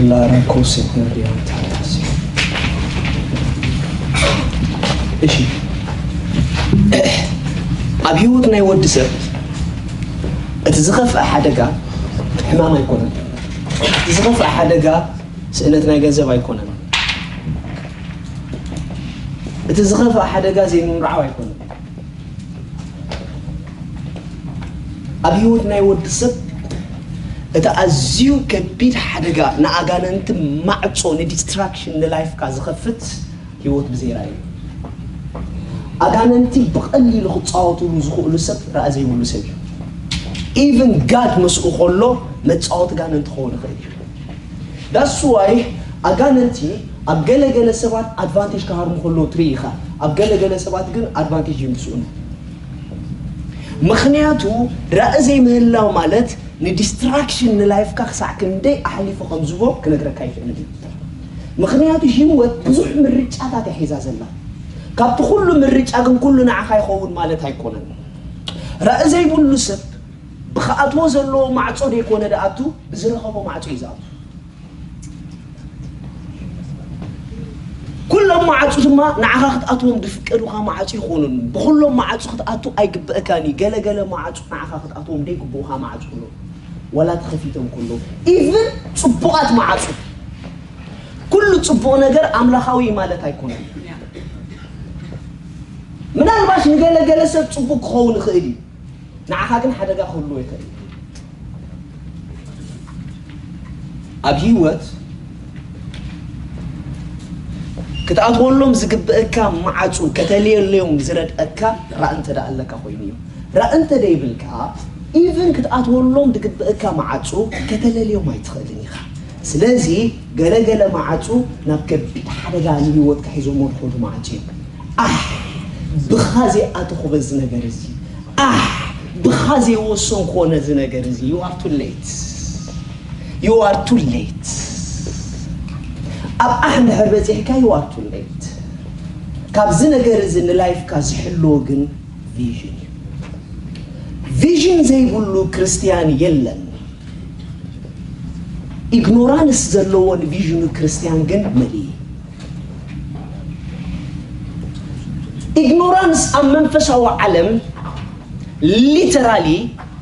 ላራኮሴ ፐርዲያንታታሲ። እሺ፣ ኣብ ህይወት ናይ ወዲ ሰብ እቲ ዝኸፍአ ሓደጋ ሕማም ኣይኮነን። እቲ ዝኸፍአ ሓደጋ ስእነት ናይ ገንዘብ ኣይኮነን። እቲ ዝኸፍአ ሓደጋ ዘይምምርዓው ኣይኮነን። ኣብ ህይወት ናይ ወዲ ሰብ እቲ ኣዝዩ ከቢድ ሓደጋ፣ ንኣጋንንቲ ማዕጾ፣ ንዲስትራክሽን ንላይፍካ ዝኸፍት ህይወት ብዘይ ራእይ እዩ። ኣጋንንቲ ብቐሊሉ ክጻወቱሉ ዝኽእሉ ሰብ ራእይ ዘይብሉ ሰብ እዩ። ኢቭን ጋድ ምስኡ ከሎ መጻወቲ ጋንንቲ ክኸውን ይኽእል እዩ። ዳስዋይ ኣጋንንቲ ኣብ ገለገለ ሰባት ኣድቫንቴጅ ክሃርሙ ከለዉ ትርኢ ኢኻ፣ ኣብ ገለገለ ሰባት ግን ኣድቫንቴጅ ይምስኡና። ምኽንያቱ ራእይ ዘይምህላው ማለት ንዲስትራክሽን ንላይፍካ ክሳዕ ክንደይ ኣሕሊፉ ከም ዝቦ ክነግረካ ይኽእል እዩ። ምኽንያቱ ህይወት ብዙሕ ምርጫታት እያ ሒዛ ዘላ። ካብቲ ኩሉ ምርጫ ግን ኩሉ ንዓኻ ይኸውን ማለት ኣይኮነን። ራእይ ዘይብሉ ሰብ ብኽኣትዎ ዘለዎ ማዕጾ ደይኮነ ደኣቱ ብዝረኸቦ ማዕጾ እዩ ዝኣቱ። ኩሎም ማዕጹ ድማ ንዓኻ ክትኣትዎም ዝፍቀዱኻ ማዕጹ ይኾኑን ብኹሎም ማዕጹ ክትኣቱ ኣይግበእካን እዩ። ገለገለ ማዕጹ ንዓኻ ክትኣትዎም ዘይግብኡኻ ማዕጹ ኣለዉ። ዋላ ተኸፊቶም ከለዉ ኢቭን ጽቡቓት ማዕጹ ኩሉ ጽቡቕ ነገር ኣምላኻዊ ማለት ኣይኮነን። ምናልባሽ ንገለገለ ሰብ ጽቡቕ ክኸውን ይኽእል እዩ። ንዓኻ ግን ሓደጋ ክህልዎ ይኽእል እዩ። ኣብ ህይወት ክትኣትወሎም ዝግብእካ ማዕጹ ከተልየለዮም ዝረድአካ ራእ እንተ ደኣ ኣለካ ኮይኑ እዩ። ራእ እንተ ደይብልካ ኢቭን ክትኣትወሎም ዝግብእካ ማዕጹ ከተለልዮም ኣይትኽእልን ኢኻ። ስለዚ ገለገለ ማዕጹ ናብ ከቢድ ሓደጋ ንህይወትካ ሒዞሞ ዝኸዱ ማዕጹ እዮም። ኣሕ ብኻ ዘይኣተኹ በዚ ነገር እዚ ኣሕ ብኻ ዘይወሰንኮ ነዚ ነገር እዚ you are too late you are too late ኣብ ኣሕ እንድሕር በፂሕካ you are too late ካብዚ ነገር እዚ ንላይፍካ ዝሕልዎ ግን ቪዥን እዩ ቪዥን ዘይብሉ ክርስትያን የለን ኢግኖራንስ ዘለዎ ንቪዥኑ ክርስትያን ግን መሊእ ኢግኖራንስ ኣብ መንፈሳዊ ዓለም ሊተራሊ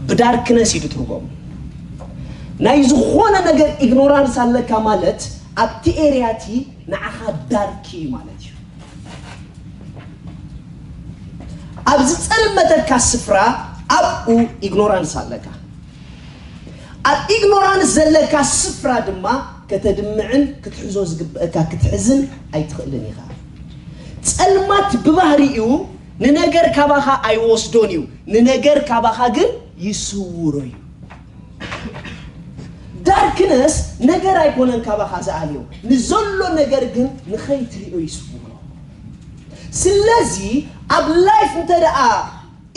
ብዳርክነስ እዩ ትርጎም ናይ ዝኾነ ነገር ኢግኖራንስ ኣለካ ማለት ኣብቲ ኤርያቲ ንዓኻ ዳርክ እዩ ማለት እዩ ኣብ ዝጸልመተካ ስፍራ ኣብኡ ኢግኖራንስ ኣለካ ኣብ ኢግኖራንስ ዘለካ ስፍራ ድማ ከተድምዕን ክትሕዞ ዝግብአካ ክትሕዝን ኣይትኽእልን ኢኻ። ጸልማት ብባህሪኡ ንነገር ካባኻ ኣይወስዶን እዩ፣ ንነገር ካባኻ ግን ይስውሮ እዩ። ዳርክነስ ነገር ኣይኮነን ካባኻ ዝኣልዮ፣ ንዘሎ ነገር ግን ንኸይትሪኦ ይስውሮ። ስለዚ ኣብ ላይፍ እንተ ደኣ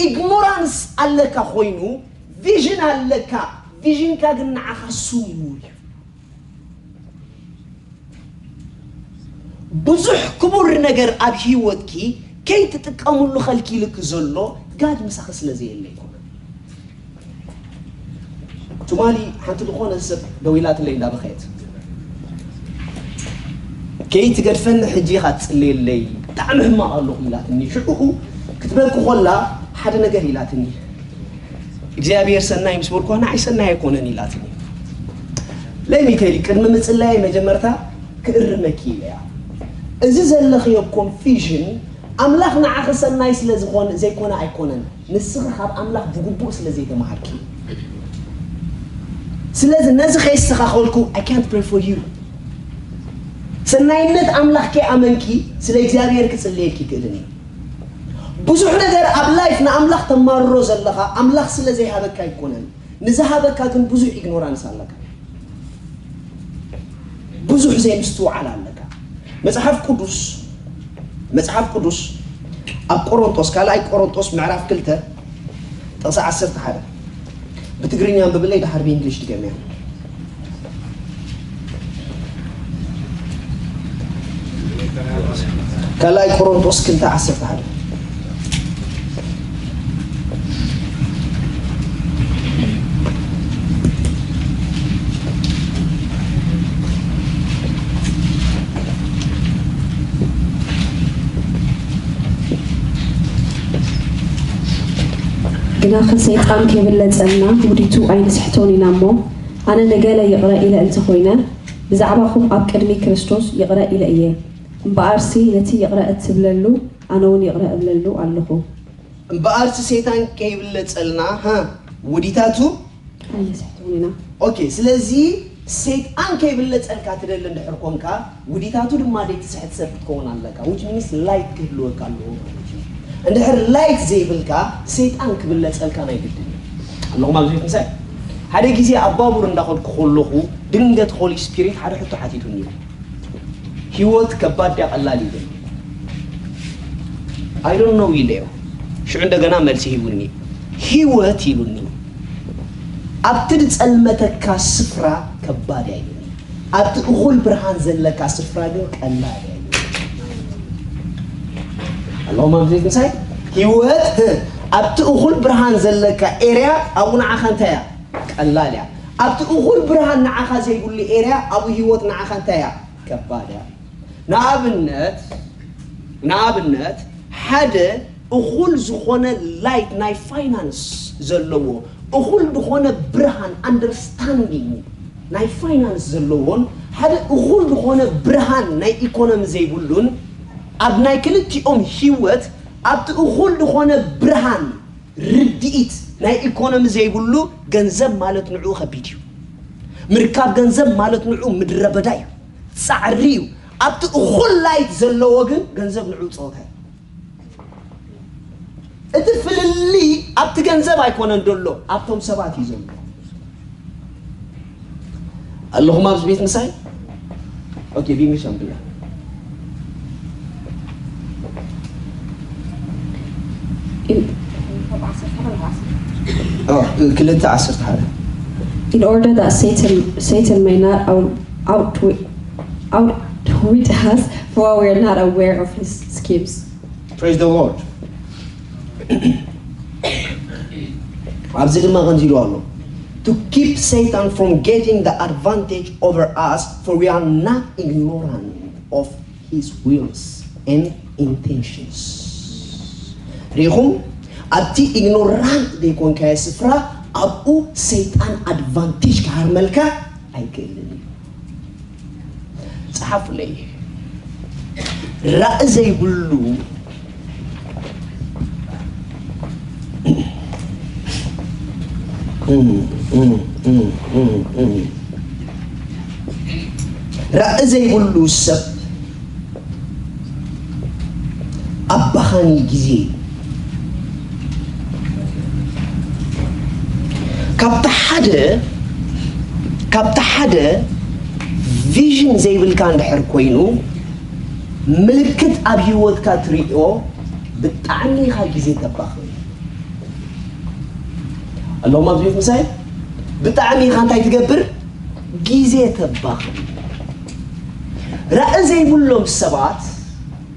ኢግኖራንስ ኣለካ ኮይኑ ቪዥን ኣለካ ቪዥንካ ግን ንዓኻ ስውር እዩ ብዙሕ ክቡር ነገር ኣብ ህይወትኪ ከይትጥቀምሉ ከልኪልክ ዘሎ ጋድ ምሳኺ ስለ ዘየለ ይኮነ ትማሊ ሓንቲ ዝኾነ ሰብ ደዊላትለይ እንዳበኸየት ከይትገድፈኒ ሕጂ ኢኻ ትጽልየለይ ብጣዕሚ ሕማቕ ኣለኹ ኢላትኒ ሽዑኹ ክትበኪ ኮላ ሓደ ነገር ኢላትኒ እግዚኣብሔር ሰናይ ምስ በልኳ ንዓይ ሰናይ ኣይኮነን ኢላትኒ ለይ ሚካኤል ቅድሚ ምጽላየይ መጀመርታ ክእርመኪ ኢለያ እዚ ዘለኽዮ ኮንፊዥን ኣምላኽ ንዓኺ ሰናይ ስለ ዝኾነ ዘይኮነ ኣይኮነን ንስኺ ካብ ኣምላኽ ብግቡእ ስለ ዘይተማሃርኪ ስለዚ ነዚ ከየስተኻኸልኩ I can't pray for you ሰናይነት ኣምላኽ ከይኣመንኪ ስለ እግዚኣብሔር ክጽልየልኪ ክእልን እዩ ብዙሕ ነገር ኣብ ላይፍ ንኣምላኽ ተማርሮ ዘለኻ ኣምላኽ ስለ ዘይሃበካ ኣይኮነን ንዝሃበካ ግን ብዙሕ ኢግኖራንስ ኣለካ ብዙሕ ዘይምስትውዓል ኣለካ መጽሓፍ ቅዱስ መጽሓፍ ቅዱስ ኣብ ቆሮንጦስ ካልኣይ ቆሮንጦስ ምዕራፍ ክልተ ጥቕሲ ዓሰርተ ሓደ ብትግርኛ ኣንብብለይ ድሓር ብእንግሊሽ ድገምያ ካልኣይ ቆሮንጦስ ክልተ ዓሰርተ ሓደ ናኸ ሰይጣን ከይብለጸልና ውዲቱ ኣይንስሕቶን ኢና እሞ፣ ኣነ ንገለ ይቕረ ኢለ እንተኾይነ፣ ብዛዕባኹም ኣብ ቅድሚ ክርስቶስ ይቕረ ኢለ እየ። እምበኣርሲ ነቲ ይቕረ እትብለሉ፣ ኣነ እውን ይቕረ እብለሉ ኣለኹ። እምበኣርሲ ሰይጣን ከይብለጸልና፣ ሃ፣ ውዲታቱ ኣይንስሕቶን ኢና። ኦኬ፣ ስለዚ ሰይጣን ከይብለጸልካ ትደሊ እንድሕር ኮንካ፣ ውዲታቱ ድማ ዘይትስሕት ሰብ ክትከውን ኣለካ። Which means light ክህልወካ ኣለዎ ማለት እዩ። እንድሕር light ዘይብልካ፣ ሰይጣን ክብለጸልካ ናይ ግድን እዩ። ኣለኹም ኣብዚ ቤት ምሳይ? ሓደ ግዜ ኣብ ባቡር እንዳኸድኩ ከለኹ፣ ድንገት Holy Spirit ሓደ ሕቶ ሓቲቱኒ እዩ። ህይወት ከባድ ድያ ቀላል እዩ? I don't know ኢለዮ። ሽዑ እንደገና መልሲ ሂቡኒ። ህይወት ኢሉኒ፣ ኣብቲ ዝጸልመተካ ስፍራ ከባድ እያ ኢሉኒ፣ ኣብቲ እኹል ብርሃን ዘለካ ስፍራ ግን ቀላል እያ ኢሉኒ። ኣለኹም ኣብዚ ቤት ምሳይ? ህይወት ኣብቲ እኹል ብርሃን ዘለካ ኤርያ ኣብኡ ንዓኻ እንታይ እያ? ቀላል እያ። ኣብቲ እኹል ብርሃን ንዓኻ ዘይብሉ ኤርያ ኣብኡ ህይወት ንዓኻ እንታይ እያ? ከባድ እያ። ንኣብነት፣ ንኣብነት፣ ሓደ እኹል ዝኾነ light ናይ ፋይናንስ ዘለዎ፣ እኹል ዝኾነ ብርሃን፣ understanding ናይ ፋይናንስ ዘለዎን፣ ሓደ እኹል ዝኾነ ብርሃን ናይ ኢኮኖሚ ዘይብሉን፣ ኣብ ናይ ክልቲኦም ህይወት ኣብቲ እኹል ዝኾነ ብርሃን ርድኢት ናይ ኢኮኖሚ ዘይብሉ፣ ገንዘብ ማለት ንዕኡ ከቢድ እዩ። ምርካብ ገንዘብ ማለት ንዕኡ ምድረ በዳ እዩ፣ ጻዕሪ እዩ። ኣብቲ እኹል light ዘለዎ ግን ገንዘብ ንዕኡ ጸወታ እዩ። እቲ ፍልልይ ኣብቲ ገንዘብ ኣይኮነን ዘሎ፣ ኣብቶም ሰባት እዩ ዘሎ። ኣለኹም ኣብዚ ቤት ምሳይ? ኦኬ፣ ቢሚ ሻምብላ። In, ክልተ ዓሰርተ ሓደ In order that Satan, Satan may not out, outwit, outwit us, for we are not aware of his schemes. Praise the Lord. ኣብዚ ድማ ከምዚ ኢሉ ኣሎ, to keep Satan from getting the advantage over us, for we are not ignorant of his wills and intentions. ሪኹም? ኣብቲ ኢግኖራንት ዘይኮንካዮ ስፍራ ኣብኡ ሰይጣን ኣድቫንቴጅ ክሃርመልካ ኣይክእልን እዩ። ጸሓፉለይ። ራእ ዘይብሉ ራእ ዘይብሉ ሰብ ኣባኻኒ ግዜ እዩ። ካብቲ ሓደ ካብቲ ሓደ ቪዥን ዘይብልካ እንድሕር ኮይኑ ምልክት ኣብ ህይወትካ ትሪኦ ብጣዕሚ ኢኻ ግዜ ተባኽን ኣለኹም ኣብዚ ቤት ምሳይ ብጣዕሚ ኢኻ እንታይ ትገብር ግዜ ተባኽን ራእ ዘይብሎም ሰባት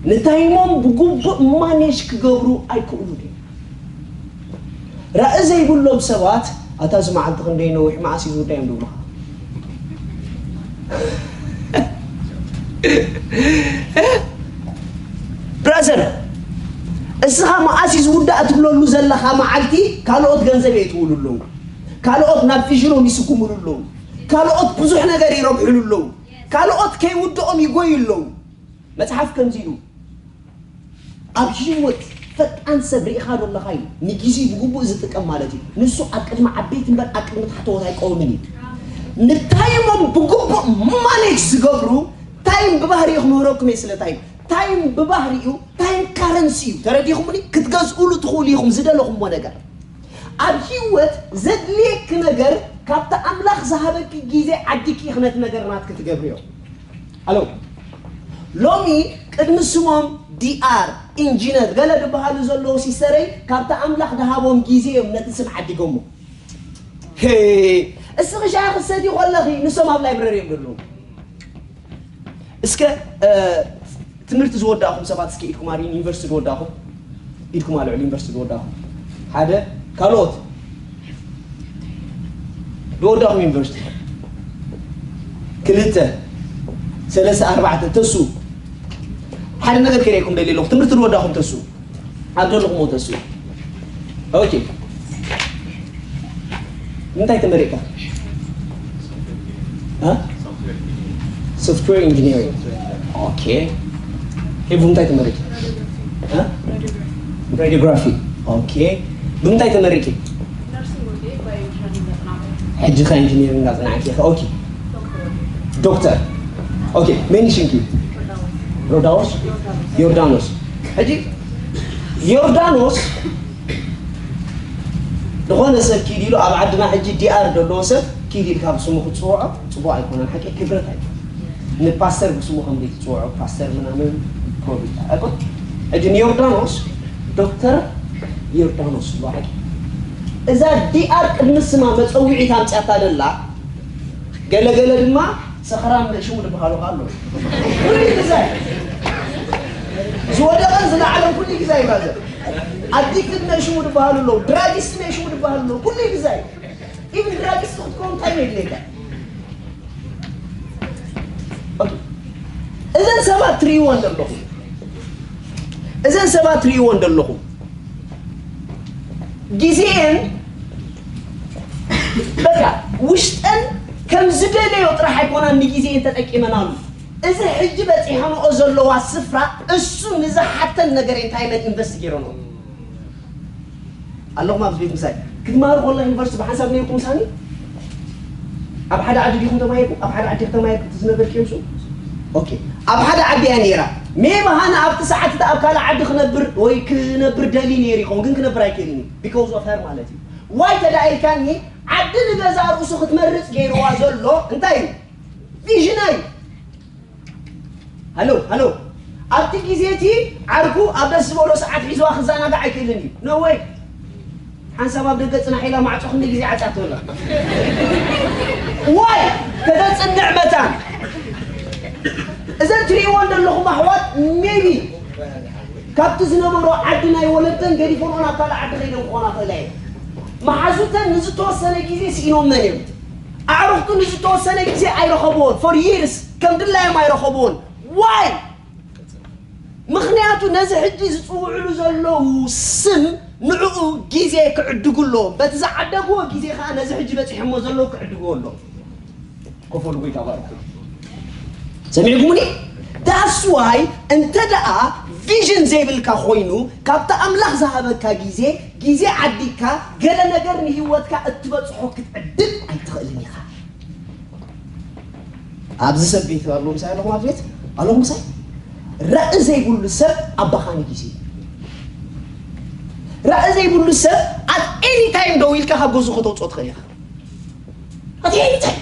ንታይሞም ብግቡእ ማኔጅ ክገብሩ ኣይክእሉን እዮም ራእ ዘይብሎም ሰባት ኣታ እዚ መዓልቲ ክንደይ ነዊሕ መዓስ እዩ ዝውዳእ እዮም ዝብሉኻ ብራዘር እስኻ መዓስ እዩ ዝውዳእ ትብለሉ ዘለኻ መዓልቲ ካልኦት ገንዘብ የእትውሉ ኣለዉ ካልኦት ናብ ፊሽኖም ይስጉምሉ ኣለዉ ካልኦት ብዙሕ ነገር ይረብሕሉ ኣለዉ ካልኦት ከይውድኦም ይጎዩ ኣለዉ መፅሓፍ ከምዚ ኢሉ ኣብ ህይወት ፈጣን ሰብ ርኢኻ ዶ ኣለኻ እዩ ንግዜ ብግቡእ ዝጥቀም ማለት እዩ ንሱ ኣብ ቅድሚ ዓበይቲ እምበር ኣብ ቅድሚ ታሕተዎት ኣይቀውምን እዩ ንታይሞም ብግቡእ ማኔጅ ዝገብሩ ታይም ብባህሪኡ ክምህረኩም እየ ስለ ታይም ታይም ብባህሪኡ ታይም ካረንሲ እዩ ተረዲኹምኒ ክትገዝእሉ ትኽእሉ ኢኹም ዝደለኹምዎ ነገር ኣብ ህይወት ዘድልየኪ ነገር ካብቲ ኣምላኽ ዝሃበኪ ግዜ ዓዲኪ ኢኺ ነቲ ነገር ናትኪ ትገብርዮ ኣሎ ሎሚ ቅድሚ ስሞም ዲኣር ኢንጂነር ገለ ዝበሃሉ ዘለዉ ሲስተረይ ካብቲ ኣምላኽ ዝሃቦም ግዜ እዮም ነቲ ስም ዓዲጎሞ እስኺ ሻሂ ክትሰትዪ ከለኺ ንሶም ኣብ ላይብረሪ እዮም ዘለዉ እስከ ትምህርቲ ዝወዳእኹም ሰባት እስኪ ኢድኩም ኣርእዩኒ ዩኒቨርሲቲ ዝወዳእኹም ኢድኩም ኣልዕሉ ዩኒቨርሲቲ ዝወዳእኹም ሓደ ካልኦት ዝወዳእኹም ዩኒቨርሲቲ ክልተ ሰለስተ ኣርባዕተ ተሱ ሓደ ነገር ከርእየኩም ደልየ ኣለኹ ትምህርቲ ዝወዳእኹም ተሱ ኣብ ዘለኹም ተሱ ኦኬ እንታይ ተመሪቕካ? እ? Software engineering. Okay. ሄቡ እንታይ ተመሪቕ? እ? Radiography. Okay. ብምንታይ ተመሪቂ? ሕጂ ከ ኢንጂኒሪንግ እንዳጽናዕኪ ኢኻ። Okay. ዶክተር። Okay. መን ሽምኪ? ሮዳዎስ? ዮርዳኖስ። ሕጂ ዮርዳኖስ ዝኾነ ሰብ ኪድ ኢሉ ኣብ ዓድና ሕጂ ዲኣር ዘለዎ ሰብ ኪድ ኢልካ ብስሙ ክትጽውዖ ጽቡቕ ኣይኮነን። ሓቂ ክብረት ኣይኮነን። ንፓስተር ብስሙ ከም ዘይትጽውዖ ፓስተር ምናምን ፕሮቪታ ኣይኮን። ሕጂ ንዮርዳኖስ ዶክተር ዮርዳኖስ ይበሃል። እዛ ዲኣር ቅድሚ ስማ መጸውዒት ኣምጽኣታ ደላ ገለገለ ድማ ሰኸራን ሽሙ ዝበሃሉ ኣሎ። ኩሉ ግዛይ ዝወደቐን ዝለዓለን ኩሉ ግዛይ ብራዘር ኣዲክትድ ናይ ሽሙ ዝበሃሉ ኣለዉ። ድራጊስት ናይ ሽሙ ዝበሃሉ ኣለዉ። ኩሉ ግዛይ ኢቭን ድራጊስት ክትከውን እንታይ የድልየካ? እዘን ሰባት ትርእይወን ዘለኹም እዘን ሰባት ትርእይወን ዘለኹም ግዜን በቃ ውሽጠን ከም ዝደለዮ ጥራሕ ኣይኮናን ንግዜን ተጠቂመናሉ። እዚ ሕጂ በፂሐንኦ ዘለዋ ስፍራ እሱ ንዝሓተን ነገር እንታይ መን ኢንቨስት ገይረንኦ ኣለኹም ኣብዚ ቤት ምሳይ ክትመሃሩ ከሎ ዩኒቨርሲቲ ብሓንሳብ ነይርኩም ሳኒ ኣብ ሓደ ዓዲ ዲኹም ተማሂርኩም ኣብ ሓደ ዓዲ ተማሂርኩም ትዝነበር ኬምሱ ኦኬ ኣብ ሓደ ዓዲ እያ ነይራ ሜቢ ሃና ኣብቲ ሰዓት እቲ ኣብ ካልእ ዓዲ ክነብር ወይ ክነብር ደሊ ነይሩ ይኸውን ግን ክነብር ኣይክእልን እዩ because of her ማለት እዩ ዋይ ተዳኢልካኒ ዓዲ ንገዛ ርእሱ ክትመርጽ ገይርዋ ዘሎ እንታይ እዩ ቪዥና እዩ ሃሎ ሃሎ ኣብቲ ግዜ እቲ ዓርኩ ኣብ ደስ ዝበሎ ሰዓት ሒዝዋ ክዘናጋዕ ኣይክእልን እዩ no way ሓንሳብ ኣብ ደገ ጽናሕ ኢላ ማዕጾ ክንደይ ግዜ ዓጻቶ ኣላ why ከተጽንዕ መታን እዘን ትርእይወን ዘለኹም ኣሕዋት maybe ካብቲ ዝነበሮ ዓዲ ናይ ወለደን ገዲፈንኦ ናብ ካልእ ዓዲ ከይደን ክኾና ክእላ እየን መሓዙተን ንዝተወሰነ ግዜ ስኢኖመን እዮም ኣዕሩኽቱ ንዝተወሰነ ግዜ ኣይረኸብዎን for years ከም ድላዮም ኣይረኸብዎን why ምኽንያቱ ነዚ ሕጂ ዝፅውዕሉ ዘለዉ ስም ንዕኡ ግዜ ክዕድጉ ኣለዎም በቲ ዝዓደግዎ ግዜ ከዓ ነዚ ሕጂ በፂሖሞ ዘለዉ ክዕድግዎ ኣለዎም ከፈሉ ጎይታ ባርኩ ሰሚዕኩምኒ that's why እንተ ደኣ ቪዥን ዘይብልካ ኮይኑ ካብቲ ኣምላኽ ዝሃበካ ግዜ ግዜ ዓዲግካ ገለ ነገር ንህይወትካ እትበፅሖ ክትዕድግ ኣይትኽእልን ኢኻ ኣብዚ ሰብ ቤት ኣለኹ ምሳይ ኣለኹም ኣብ ቤት ኣለኹ ምሳይ ራኢ ዘይብሉ ሰብ ኣባኻኒ ግዜ ራኢ ዘይብሉ ሰብ at any time ደው ኢልካ ካብ ገዙ ከተውፅኦ ትኽእል ኢኻ at any time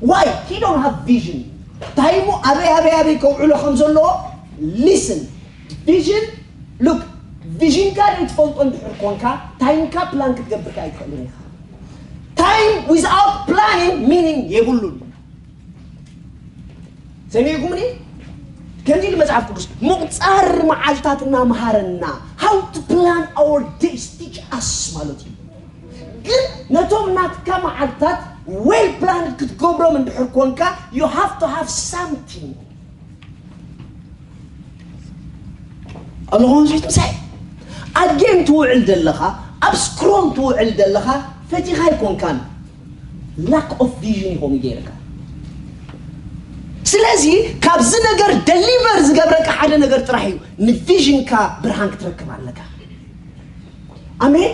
why he don't have vision ታይሙ ኣበይ ኣበይ ኣበይ ከውዕሎ ከም ዘለዎ listen vision look ቪዥንካ ዘይትፈልጦ እንድሕር ኮንካ ታይምካ ፕላን ክትገብርካ ኣይትኽእልን ኢኻ time without planning meaning የብሉን ሰሚዕኩምኒ ከምዚ ኢሉ መጽሓፍ ቅዱስ ምቁጻር መዓልታትና መሃረና how to plan our days teach us ማለት እዩ ግን ነቶም ናትካ መዓልታት well planned ክትገብሮም እንድሕር ኮንካ you have to have something ኣለኹ ምሳይ ኣጌም ትውዕል ዘለኻ ኣብ ስክሮል ትውዕል ዘለኻ ፈቲኻ ኣይኮንካን lack of vision ይኾኑ ገይርካ ስለዚ ካብዚ ነገር ደሊቨር ዝገብረካ ሓደ ነገር ጥራሕ እዩ ንቪዥንካ ብርሃን ክትረክብ ኣለካ ኣሜን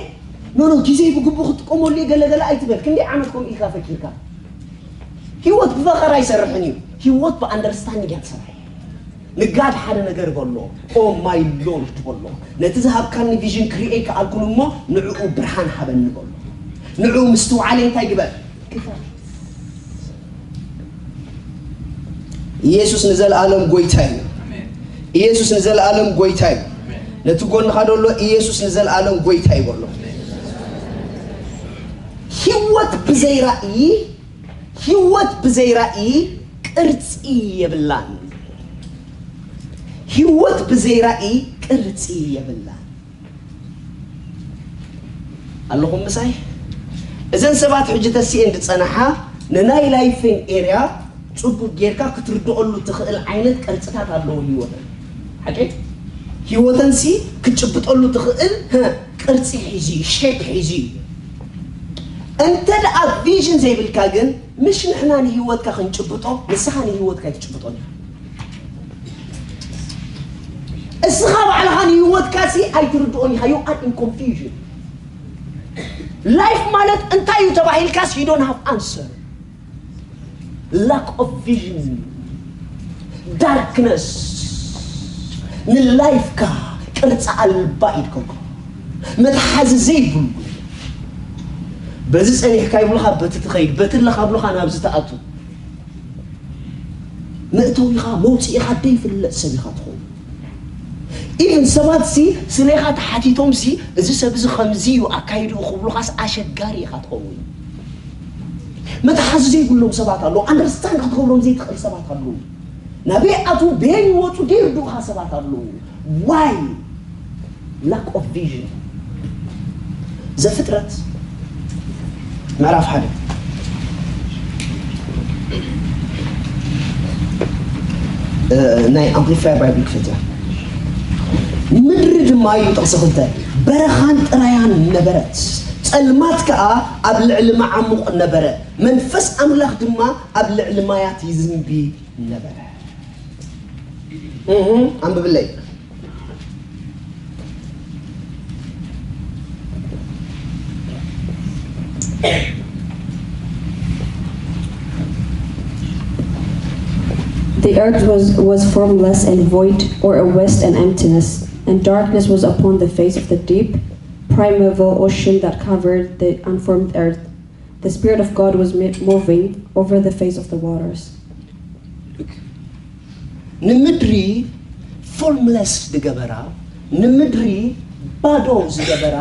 ኖኖ ግዜ ብግቡ ክትጥቀመሉ ገለገለ ኣይትበል ክንደይ ዓመት ከምኡ ኢልካ ፈኪርካ ህይወት ብፈኸራ ኣይሰርሕን እዩ ህይወት ብኣንደርስታንዲንግ እያ ትሰርሕ ንጋድ ሓደ ነገር በሎ ኦ ማይ ሎርድ በሎ ነቲ ዝሃብካኒ ቪዥን ክሪኤ ከኣልኩን እሞ ንዕኡ ብርሃን ሃበኒ በሎ ንዕኡ ምስትውዓለ እንታይ ግበር ኢየሱስ ንዘለኣለም ጎይታ እዩ ኢየሱስ ንዘለኣለም ጎይታ እዩ ነቲ ጎንኻ ደሎ ኢየሱስ ንዘለኣለም ጎይታ እዩ በሎ ህይወት ብዘይ ራእይ ህይወት ብዘይ ራእይ ቅርጺ የብላን ህይወት ብዘይ ራእይ ቅርጺ የብላን ኣለኹም ምሳይ እዘን ሰባት ሕጂ ተሲኤን ዝጸናሓ ንናይ ላይፍን ኤርያ ጽቡቅ ጌርካ ክትርድኦሉ ትኽእል ዓይነት ቅርጽታት ኣለዎ ህይወተን ሓቂ ህይወተንሲ ክትጭብጠሉ ትኽእል ቅርጺ ሒዙ ሼፕ ሒዙ እንተ ደኣ ቪዥን ዘይብልካ ግን፣ ምሽ ንሕና ንህይወትካ ክንጭብጦ፣ ንስኻ ንህይወትካ ኣይትጭብጦን ኢኻ። እስኻ ባዕልኻ ንህይወትካ ሲ ኣይትርድኦን ኢኻ። You are in confusion. ላይፍ ማለት እንታይ እዩ ተባሂልካስ you don't have answer. Lack of vision, darkness ንላይፍካ ቅርፂ ኣልባ ኢድከኮ መትሓዚ ዘይብሉ፣ በዚ ጸኒሕካ ይብሉኻ፣ በቲ ትኸይድ፣ በቲ ኣለኻ ብሉኻ ናብዚ ትኣቱ። መእተዊኻ መውፅኢኻ ደይፍለጥ ሰብ ኢኻ ትኸውን። ኢቭን ሰባት ሲ ስሌኻ ተሓቲቶም ሲ እዚ ሰብ እዚ ከምዚ እዩ ኣካይድኡ ክብሉኻስ ኣሸጋሪ ኢኻ ትኸውን። መትሓዚ ዘይብሎም ሰባት ኣለዉ። ኣንደርስታንድ ክትገብሮም ዘይትኽእል ሰባት ኣለዉ። ናበይ ኣትዉ፣ በየን ይወፁ ዘይርድኡኻ ሰባት ኣለዉ። ዋይ? Lack of vision. ዘፍጥረት ምዕራፍ ሓደ ናይ ኣምፕሊፋየር ባይብል ክፈትያ። ምድሪ ድማ እዩ ጥቕሲ ክልተ በረኻን ጥራያን ነበረት፣ ጸልማት ከኣ ኣብ ልዕሊ መዓሙቕ ነበረ፣ መንፈስ ኣምላኽ ድማ ኣብ ልዕሊ ማያት ይዝንቢ ነበረ። እህ፣ ኣንብብለይ። The earth was, was formless and void, or a waste and emptiness, and darkness was upon the face of the deep, primeval ocean that covered the unformed earth. The Spirit of God was moving over the face of the waters. ንምድሪ ፎርምለስ ዝገበራ፣ ንምድሪ ባዶ ዝገበራ፣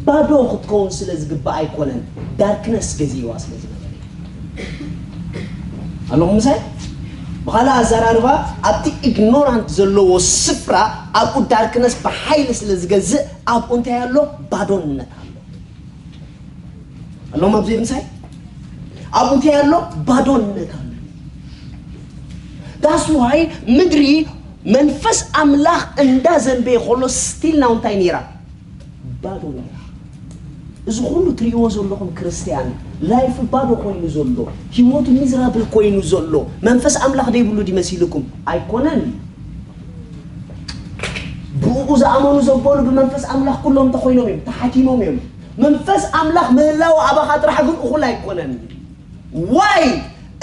ባዶ ክትከውን ስለ ዝግባእ ኣይኮነን፣ ዳርክነስ ገዚእዋ ስለ ዝነበረ። ኣለኹም ምሳይ? ብኻልእ ኣዘራርባ ኣብቲ ኢግኖራንት ዘለዎ ስፍራ ኣብኡ ዳርክነስ ብሓይሊ ስለ ዝገዝእ ኣብኡ እንታይ ኣሎ? ባዶነት ኣሎ። ኣለኹም ኣብዚ ምሳይ? ኣብኡ እንታይ ኣሎ? ባዶነት ኣሎ። That's why ምድሪ መንፈስ ኣምላኽ እንዳዘንበየ ከሎ ስቲል ናው እንታይ ነይራ? ባዶ ነይራ። እዚ ኩሉ ትሪእዎ ዘለኹም ክርስትያን ላይፍ ባዶ ኮይኑ ዘሎ፣ ህይወቱ ሚዝራብል ኮይኑ ዘሎ መንፈስ ኣምላኽ ደይብሉ ድዩ መሲልኩም? ኣይኮነን። ብኡ ዝኣመኑ ዘበሉ ብመንፈስ ኣምላኽ ኩሎም እንተኾይኖም እዮም፣ ተሓቲሞም እዮም። መንፈስ ኣምላኽ ምህላው ኣባኻ ጥራሕ ግን እኹል ኣይኮነን። ዋይ?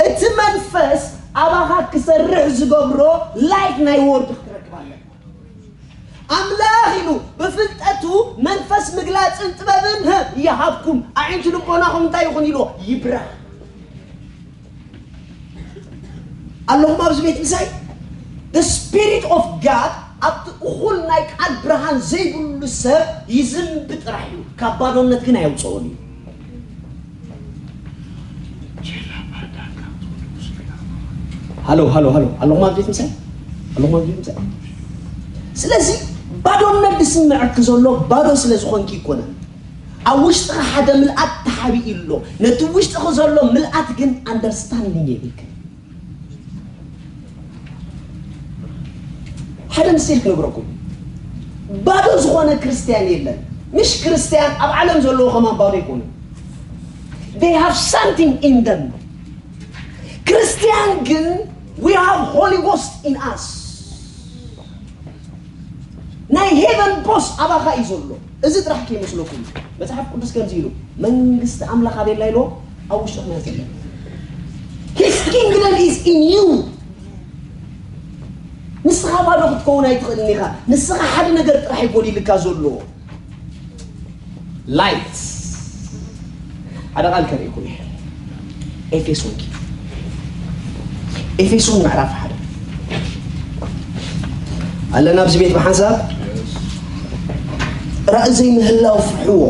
እቲ መንፈስ ኣባኻ ክሰርሕ ዝገብሮ ላይፍ ናይ ወርድ ክትረክብ ኣለካ። ኣምላኽ ኢሉ ብፍልጠቱ መንፈስ ምግላጽን ጥበብን ይሃብኩም፣ ኣዒንቲ ልቦናኹም እንታይ ይኹን ኢልዎ? ይብራህ። ኣለኹም ኣብዚ ቤት ምሳይ? The Spirit of God ኣብቲ እኹል ናይ ቃል ብርሃን ዘይብሉ ሰብ ይዝንቢ ጥራሕ እዩ፣ ካብ ባዶነት ግን ኣየውፅኦን እዩ። ሃሎ ሃሎ ሃሎ፣ ኣለኹም ኣብዚ ቤት ምሳይ? ኣለኹም ኣብዚ ቤት ምሳይ? ስለዚ ባዶነት ዝስምዐኪ ዘሎ ባዶ ስለ ዝኾንኪ ይኮነን። ኣብ ውሽጥኻ ሓደ ምልኣት ተሓቢኡ ኣሎ። ነቲ ውሽጥኺ ዘሎ ምልኣት ግን ኣንደርስታንዲንግ የብልክን። ሓደ ምስጢር ክነግረኩም፣ ባዶ ዝኾነ ክርስትያን የለን። ምሽ ክርስትያን ኣብ ዓለም ዘለዉ ከማን ባዶ ኣይኮኑን። They have something in them። ክርስትያን ግን we have Holy Ghost in us። ናይ ሄቨን ቦስ ኣባኻ እዩ ዘሎ። እዚ ጥራሕ ከይመስለኩም፣ መጽሓፍ ቅዱስ ከምዚ ኢሉ፣ መንግስቲ ኣምላኽ ኣበየና ኢልዎ? ኣብ ውሽጥኹም እያ ዘላ። His kingdom is in you። ንስኻ ባዶ ክትከውን ኣይትኽእልን ኢኻ። ንስኻ ሓደ ነገር ጥራሕ እዩ ጎዲልካ ዘሎ። ላይት። ሓደ ቃል ከርእየኩም እየ። ኤፌሶን ኪ ኤፌሶን ምዕራፍ ሓደ ኣለና ኣብዚ ቤት ብሓንሳብ። ራእይ ዘይምህላው ፍርሕዎ፣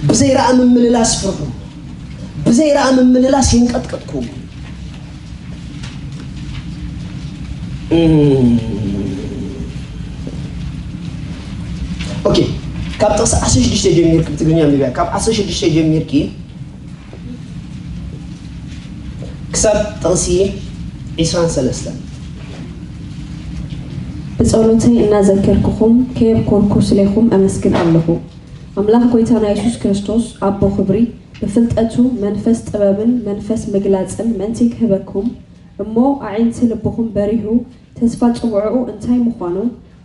ብዘይ ራእይ ምምልላስ ፍርሑ፣ ብዘይ ራእይ ምምልላስ ይንቀጥቀጥኩም። ኦኬ፣ ካብ ጥቕሲ ዓሰርተ ሽዱሽተ ጀሚርኪ ብትግርኛ ኣንብብያ። ካብ ዓሰርተ ሽዱሽተ ጀሚርኪ ክሳብ ጥቕሲ ዕስራን ሰለስተን። ብጸሎተይ እናዘከርኩኹም ከየብኮርኩ ስሌኹም ኣመስግን ኣለኹ። ኣምላኽ ጐይታና የሱስ ክርስቶስ ኣቦ ክብሪ ብፍልጠቱ መንፈስ ጥበብን መንፈስ ምግላጽን ምእንቲ ክህበኩም፣ እሞ ኣዒንቲ ልብኹም በሪሁ፣ ተስፋ ጽውዕኡ እንታይ ምዃኑ፣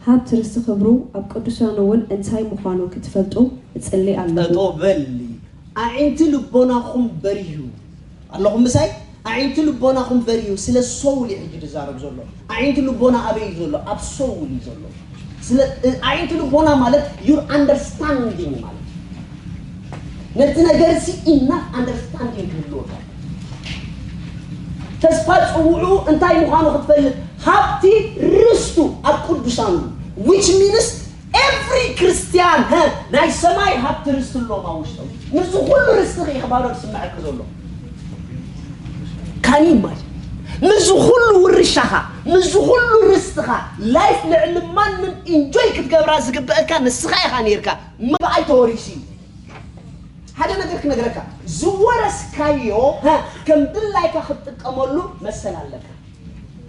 ሃብቲ ርስቲ ክብሩ ኣብ ቅዱሳኑ እውን እንታይ ምዃኑ ክትፈልጡ እጽሊ ኣለኹ። ጠጠው በሊ። ኣዒንቲ ልቦናኹም በሪሁ። ኣለኹም ምሳይ? ኣዒንቲ ልቦናኹም በሪሁ። ስለ ሶል እዩ ሕጂ ዝዛረብ ዘሎ። ኣዒንቲ ልቦና ኣበይ እዩ ዘሎ? ኣብ ሶል እዩ ዘሎ። ስለ ኣዒንቲ ልቦና ማለት your understanding ማለት እዩ። ነቲ ነገር ሲ enough understanding ክህልወካ። ተስፋ ጽውዑ እንታይ ምዃኑ ክትፈልጥ፣ ሃብቲ ርስቱ ኣብ ቅዱሳኑ፣ which means every Christian፣ ሀ፣ ናይ ሰማይ ሃብቲ ርስቲ ኣለዎም ኣብ ውሽጦም። ምስዚ ኩሉ ርስቲ ኸ እዩ ባዶ ዝስምዐካ ዘሎ? ካን ዩ ኢማጂን? ምስዚ ኩሉ ውርሻኻ፣ ምስዚ ኩሉ ርስትኻ፣ ላይፍ ልዕሊ ማንም ኢንጆይ ክትገብራ ዝግበአካ ንስኻ ኢኻ ነይርካ። መባኣይ ተወሪሱ እዩ። ሓደ ነገር ክነግረካ፣ ዝወረስካዮ፣ ሀ፣ ከም ድላይካ ክትጥቀመሉ መሰል ኣለካ።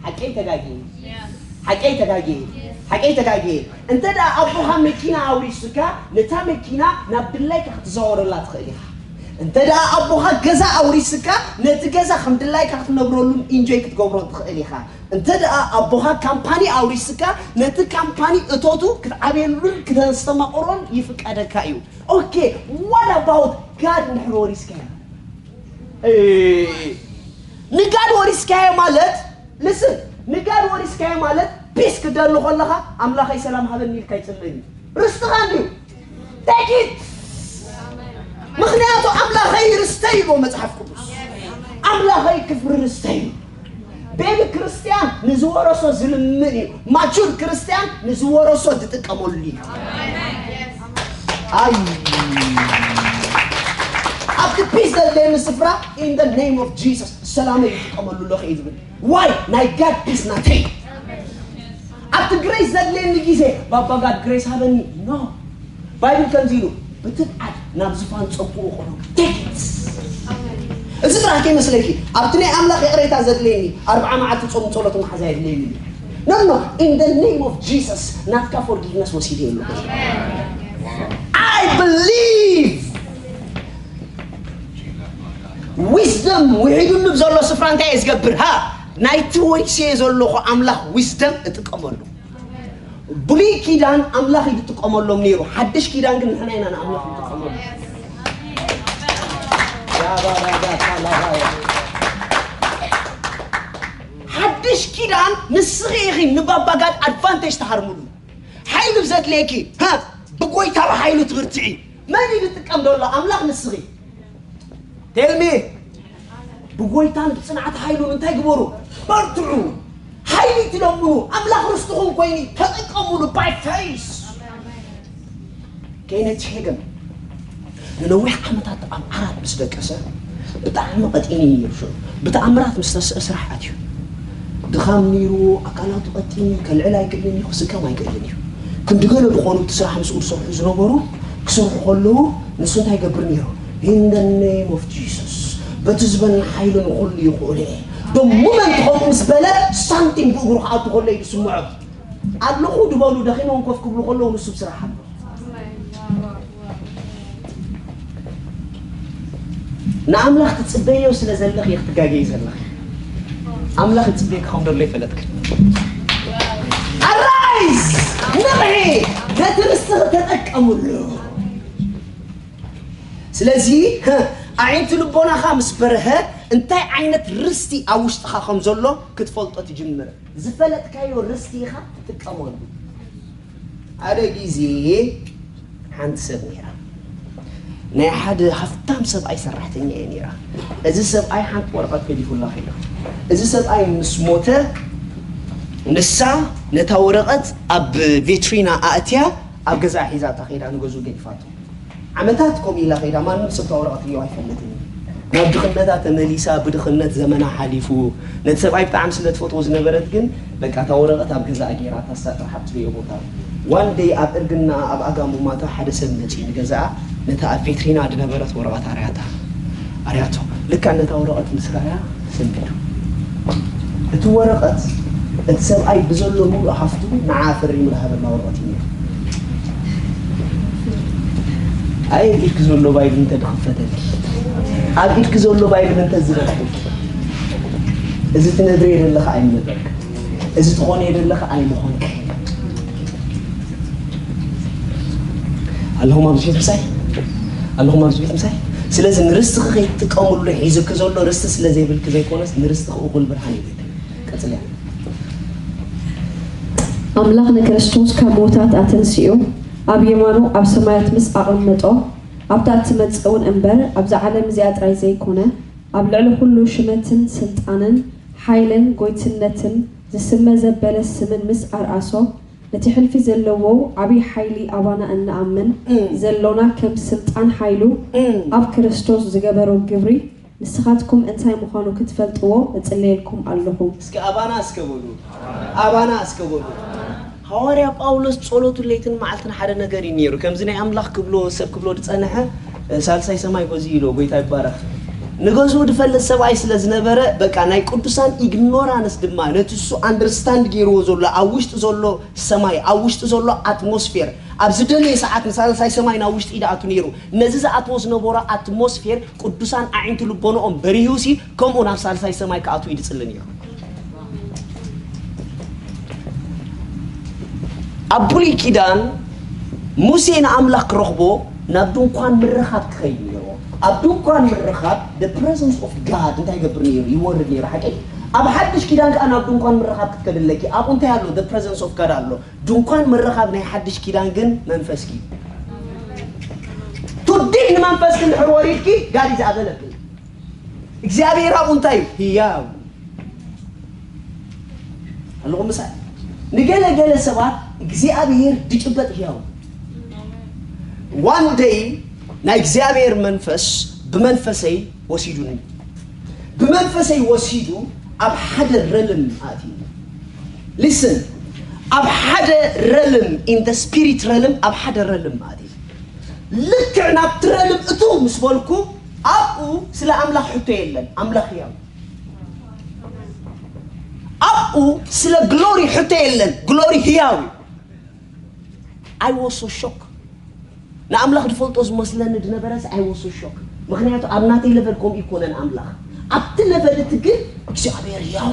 ሓቀይ ተጋጊ ሓቀይ ተጋጊ ሓቀይ ተጋጊ እንተ ደኣ ኣቦኻ መኪና ኣውሪስካ፣ ነታ መኪና ናብ ድላይካ ክትዘዋወረላ ትኽእል ኢኻ። እንተ ደኣ ኣቦኻ ገዛ ኣውሪስካ፣ ነቲ ገዛ ከም ድላይካ ክትነብረሉን ኢንጆይ ክትገብሮን ትኽእል ኢኻ። እንተ ደኣ ኣቦኻ ካምፓኒ ኣውሪስካ፣ ነቲ ካምፓኒ እቶቱ ክትዓብየሉን ክተስተማቕሮን ይፍቀደካ እዩ። ኦኬ፣ what about God እንድሕር ወሪስካዮ? እ፣ ንጋድ ወሪስካዮ ማለት፣ ልስን፣ ንጋድ ወሪስካዮ ማለት ፒስ ክደሊ ከለኻ ኣምላኸይ ሰላም ሃበኒ ኢልካ ይጽልእን እዩ። ርስትኻ እንድዩ። Take it። ምኽንያቱ ኣምላኸይ ርስተይ ይብሎ መጽሓፍ ቅዱስ። ኣምላኸይ ክፍሪ ርስተይ እዩ። ቤቢ ክርስትያን ንዝወረሶ ዝልምን እዩ። ማቹር ክርስትያን ንዝወረሶ ዝጥቀመሉ እዩ። ኣይ፣ ኣብቲ ፒስ ዘድለየኒ ስፍራ in the name of Jesus ሰላመይ ይጥቀመሉ ኣለኹ እዩ ዝብል። ዋይ፣ ናይ ጋድ ፒስ ናተይ። ኣብቲ ግሬስ ዘድለየኒ ግዜ ባባ ጋድ ግሬስ ሃበኒ። ኖ፣ ባይብል ከምዚ ኢሉ፣ ብትብዓት ናብ ዝፋን ጸግኡ ቁሩብ። Take it። እዚ ጥራሕ ከይመስለኪ፣ ኣብቲ ናይ ኣምላኽ ይቕሬታ ዘድልየኒ ኣርብዓ መዓልቲ ጾም ጸሎት መሓዛ የድልየኒ። No, no, in the name of Jesus ናትካ ፎርጊቭነስ ወሲደ የሉ። I believe። ዊዝደም ውሒዱሉ ብዘሎ ስፍራ እንታይ እየ ዝገብር? ሃ፣ ናይቲ ወሪሰዮ ዘለኹ ኣምላኽ ዊዝደም እጥቀመሉ። ብሉይ ኪዳን ኣምላኽ እዩ ዝጥቀመሎም ነይሩ። ሓድሽ ኪዳን ግን ንሕና ኢና ንኣምላኽ ንጥቀመሉ። ሓድሽ ኪዳን ንስኺ ኢኺ ንባባ ጋድ ኣድቫንቴጅ ትሃርምሉ። ሓይሊ ብዘድልየኪ፣ ሃ፣ ብጎይታ ብሓይሉ ትብርትዒ። መን እዩ ዝጥቀም ዘሎ? ኣምላኽ ንስኺ። Tell me። ብጎይታን ብጽንዓት ሓይሉን እንታይ ግበሩ? በርትዑ። ሓይሊ ትለምኑ፣ ኣምላኽ ርስትኹም ኮይኑ ተጠቀሙሉ። By faith። ኬነች ሄገን ንነዊሕ ዓመታት ኣብ ዓራት ምስ ደቀሰ ብጣዕሚ ቀጢኑ እዩ ነይሩ። ሽዑ ብተኣምራት ምስ ተስአ ስራሕ ኣትዩ። ድኻም ነይሩ፣ ኣካላቱ ቀጢኑ እዩ፣ ከልዕል ኣይክእልን እዩ፣ ክስከም ኣይክእልን እዩ። ክንዲ ገለ ዝኾኑ እቲ ስራሕ ምስኡ ዝሰርሑ ዝነበሩ ክሰርሑ ከለዉ ንሱ እንታይ ይገብር ነይሩ? In the name of Jesus፣ በቲ ዝበኒ ሓይሊ ንኹሉ ይኽእሉ እየ። The moment ከምኡ ምስ በለ ሳንቲም ብእግሩ ክኣቱ ከሎ እዩ ዝስምዖ። ኣለኹ ድበሉ፣ ደኺሞም ኮፍ ክብሉ ከለዉ ንሱ ብስራሕ ኣሎ። ንኣምላኽ ትጽበዮ ስለ ዘለኺ ኢኺ ክትጋገዪ ዘለኺ። ኣምላኽ ይጽበየኪ ከም ዘሎ ይፈለጥኪ። ኣራይዝ፣ ንቕሒ፣ ነቲ ርስትኺ ተጠቀምሉ። ስለዚ፣ ኣዒንቲ ልቦናኻ ምስ በርሀ፣ እንታይ ዓይነት ርስቲ ኣብ ውሽጥኻ ከም ዘሎ ክትፈልጦ ትጅምር። ዝፈለጥካዮ ርስቲ ኢኻ ትጥቀመሉ። ሓደ ግዜ ሓንቲ ሰብ ነይራ። ናይ ሓደ ሃፍታም ሰብኣይ ሰራሕተኛ እየ ነይራ። እዚ ሰብኣይ ሓንቲ ወረቐት ገዲፉላ ከይዱ። እዚ ሰብኣይ ምስ ሞተ፣ ንሳ ነታ ወረቐት ኣብ ቬትሪና ኣእትያ ኣብ ገዛ ሒዛታ ከይዳ ንገዝኡ ገዲፋቶ። ዓመታት ከምኡ ኢላ ከይዳ፣ ማንም ሰብ እታ ወረቐት ርእዮ ኣይፈልጥን እዩ። ናብ ድኽነታ ተመሊሳ፣ ብድኽነት ዘመና ሓሊፉ። ነቲ ሰብኣይ ብጣዕሚ ስለ ትፈትዎ ዝነበረት ግን፣ በቃ፣ እታ ወረቐት ኣብ ገዛኣ ገይራ፣ እታ እሳ ጥራሕ ኣብ ትርእዮ ቦታ። ዋን ደይ ኣብ እርግና፣ ኣብ ኣጋሙማታ ሓደ ሰብ መጺኡ ንገዛኣ፣ ነታ ኣብ ቬትሪና ዝነበረት ወረቐት ኣርያታ። ኣርያቶ። ልክዕ ነታ ወረቐት ምስ ረኣያ፣ ሰንቢዱ። እቲ ወረቐት፣ እቲ ሰብኣይ ብዘሎ ሙሉእ ሃፍቱ ንዓ ፈሪሙ ዝሃበላ ወረቐት እዩ ነይሩ። ኣየ ኢድኪ ዘሎ ባይብል እንተ ድኽፈተልኪ። ኣብ ኢድኪ ዘሎ ባይብል እንተ ዝበልኩ፣ እዚ ትነብርዮ ዘለኻ ኣይምነበርካ፣ እዚ ትኾንዮ ዘለኻ ኣይምኾንካ። ኣለኹም ኣብዚ ቤት ምሳይ? ኣለኹም ኣብዚ ቤት ምሳይ? ስለዚ ንርስትኺ ከይትጥቀምሉ ሒዝኪ ዘሎ ርስቲ ስለ ዘይብልኪ ዘይኮነስ፣ ንርስትኺ እኹል ብርሃን እዩ። ቀጽልያ። ኣምላኽ ንክርስቶስ ካብ ምዉታት ኣተንሲኡ፣ ኣብ የማኑ ኣብ ሰማያት ምስ ኣቐመጦ፣ ኣብታ እትመጽእ እውን እምበር፣ ኣብዛ ዓለም እዚኣ ጥራይ ዘይኮነ፣ ኣብ ልዕሊ ኩሉ ሽመትን ስልጣንን ሓይልን ጎይትነትን ዝስመ ዘበለ ስምን ምስ ኣርኣሶ፣ ነቲ ሕልፊ ዘለዎ ዓቢ ሓይሊ ኣባና እንኣምን እም። ዘሎና ከም ስልጣን ሓይሉ እም። ኣብ ክርስቶስ ዝገበሮ ግብሪ ንስኻትኩም እንታይ ምዃኑ ክትፈልጥዎ እጽለየልኩም ኣለኹ። እስኪ ኣባና እስከ በሉ። ኣባና እስከ በሉ። ሃዋርያ ጳውሎስ ጸሎቱ ለይትን መዓልትን ሓደ ነገር እዩ ነይሩ። ከምዚ ናይ ኣምላኽ ክብሎ፣ ሰብ ክብሎ ዝጸንሐ፣ እ፣ ሳልሳይ ሰማይ ጎዚ ኢሎ፣ ጎይታ ይባረኽ። ንገዝኡ ዝፈልጥ ሰብኣይ ስለ ዝነበረ፣ በቃ ናይ ቅዱሳን ኢግኖራንስ ድማ ነቲ እሱ ኣንደርስታንድ ገይርዎ ዘሎ፣ ኣብ ውሽጢ ዘሎ ሰማይ፣ ኣብ ውሽጢ ዘሎ ኣትሞስፌር፣ ኣብ ዝደለየ ሰዓት ንሳልሳይ ሰማይ ናብ ውሽጢ እዩ ዝኣቱ ነይሩ። ነዚ ዝኣትዎ ዝነበሮ ኣትሞስፌር ቅዱሳን ኣዒንቲ ልቦንኦም በሪሁሲ ከምኡ ናብ ሳልሳይ ሰማይ ክኣትዉ እዩ ዝጽሊ ነይሩ። ኣብ ብሉይ ኪዳን ሙሴ ንኣምላኽ ክረኽቦ ናብ ድንኳን ምርኻብ ክኸይድ ነይርዎ። ኣብ ድንኳን ምርኻብ the presence of God እንታይ ይገብር ነይሩ? ይወርድ ነይሩ። ሓቂ? ኣብ ሓድሽ ኪዳን ከኣ ናብ ድንኳን ምርኻብ ክትከድ ኣለኪ። ኣብኡ እንታይ ኣሎ? The presence of God ኣሎ። ድንኳን ምርኻብ ናይ ሓድሽ ኪዳን ግን መንፈስኪ። ቱዲግ ንመንፈስኪ እንድሕር ወሪድኪ፣ God is available። እግዚኣብሔር ኣብኡ እንታይ እዩ? ህያው። ኣለኹም ምሳይ? ንገለ ገለ ሰባት እግዚኣብሔር ድጭበጥ ህያው። One day ናይ እግዚኣብሔር መንፈስ ብመንፈሰይ ወሲዱኒ። ብመንፈሰይ ወሲዱ ኣብ ሓደ ረልም ኣእትዩኒ። Listen፣ ኣብ ሓደ ረልም፣ in the spirit ረልም፣ ኣብ ሓደ ረልም ኣእትዩኒ። ልክዕ ናብቲ ረልም እትው ምስ በልኩ ኣብኡ ስለ ኣምላኽ ሕቶ የለን። ኣምላኽ ህያው። ኣብኡ ስለ ግሎሪ ሕቶ የለን። ግሎሪ ህያው እዩ። I was so shocked። ንኣምላኽ ዝፈልጦ ዝመስለኒ ዝነበረስ I was so shocked። ምኽንያቱ ኣብ ናተይ ለቨል ከምኡ ይኮነን ኣምላኽ። ኣብቲ ለቨል እቲ ግን እግዚኣብሔር ህያው።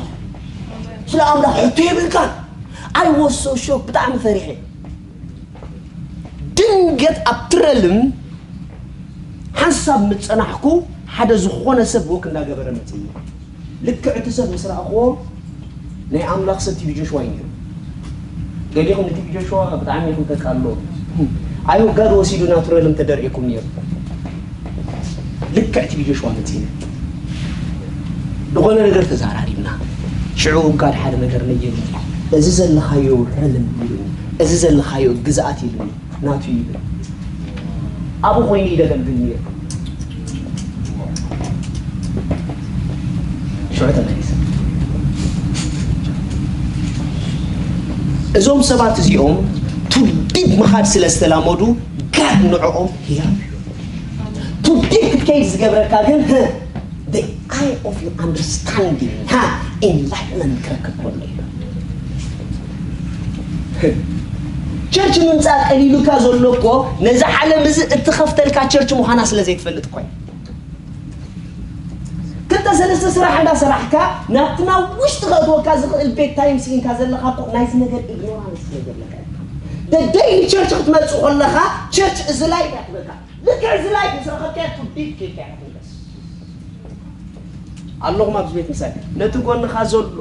ስለ ኣምላኽ ሕቶ የብልካን። I was so shocked። ብጣዕሚ ፈሪሐ። ድንገት ኣብቲ ረልም ሓንሳብ ምስ ጸናሕኩ ሓደ ዝኾነ ሰብ ወክ እንዳገበረ መጽእ። ልክዕ እቲ ሰብ ምስ ረኣኽዎ ናይ ኣምላኽ ሰብ ቲቪ ጆሽዋ እዩ ነይሩ። ገሊኹም ንቲቪ ጆሽዋ ብጣዕሚ ኢኹም ተቃልዎ። ኣይ ጋድ ወሲዱ ናቱ ረልም ተደርዒኩም ነይሩ። ልክዕ ቲቪ ጆሽዋ መጺእና ዝኾነ ነገር ተዛራሪብና። ሽዑ ጋድ ሓደ ነገር ነየኒ። እዚ ዘለኻዮ ረልም ኢሉኒ፣ እዚ ዘለኻዮ ግዝኣት ኢሉኒ። ናቱ ይብል። ኣብኡ ኮይኑ ይደገልግል ነይሩ። ሽዑ ተመሊሰ። እዞም ሰባት እዚኦም ቱ ዲፕ ምኻድ ስለ ዝተላመዱ ጋድ ንዕኦም ህያብ እዩ። ቱ ዲፕ ክትከይድ ዝገብረካ ግን the eye of your understanding ሃ ኢንላይትመንት ክረክብ ከሎ እዩ። ቸርች ምምፃእ ቀሊሉካ ዘሎ እኮ ነዚ ዓለም እዚ እትኸፍተልካ ቸርች ምዃና ስለ ዘይትፈልጥ እኮ እዩ። ክልተ ሰለስተ ስራሕ እንዳሰራሕካ ናብቲ ናብ ውሽጢ ከእትወካ ዝኽእል ቤት ታይም ስኢንካ ዘለኻ እኮ ናይዚ ነገር ኢግኖራንስ ስለ ዘለካ እዩ። ደደይ ንቸርች ክትመፅእ ከለኻ ቸርች እዚ ላይ እያ ትብለካ። ልክዕ እዚ ላይ ምስ ረኸብካያ ቱ ዲፕ ከይድካ ኢኻ ትምለስ። ኣለኹም ኣብዚ ቤት ምሳይ ነቲ ጎንኻ ዘሎ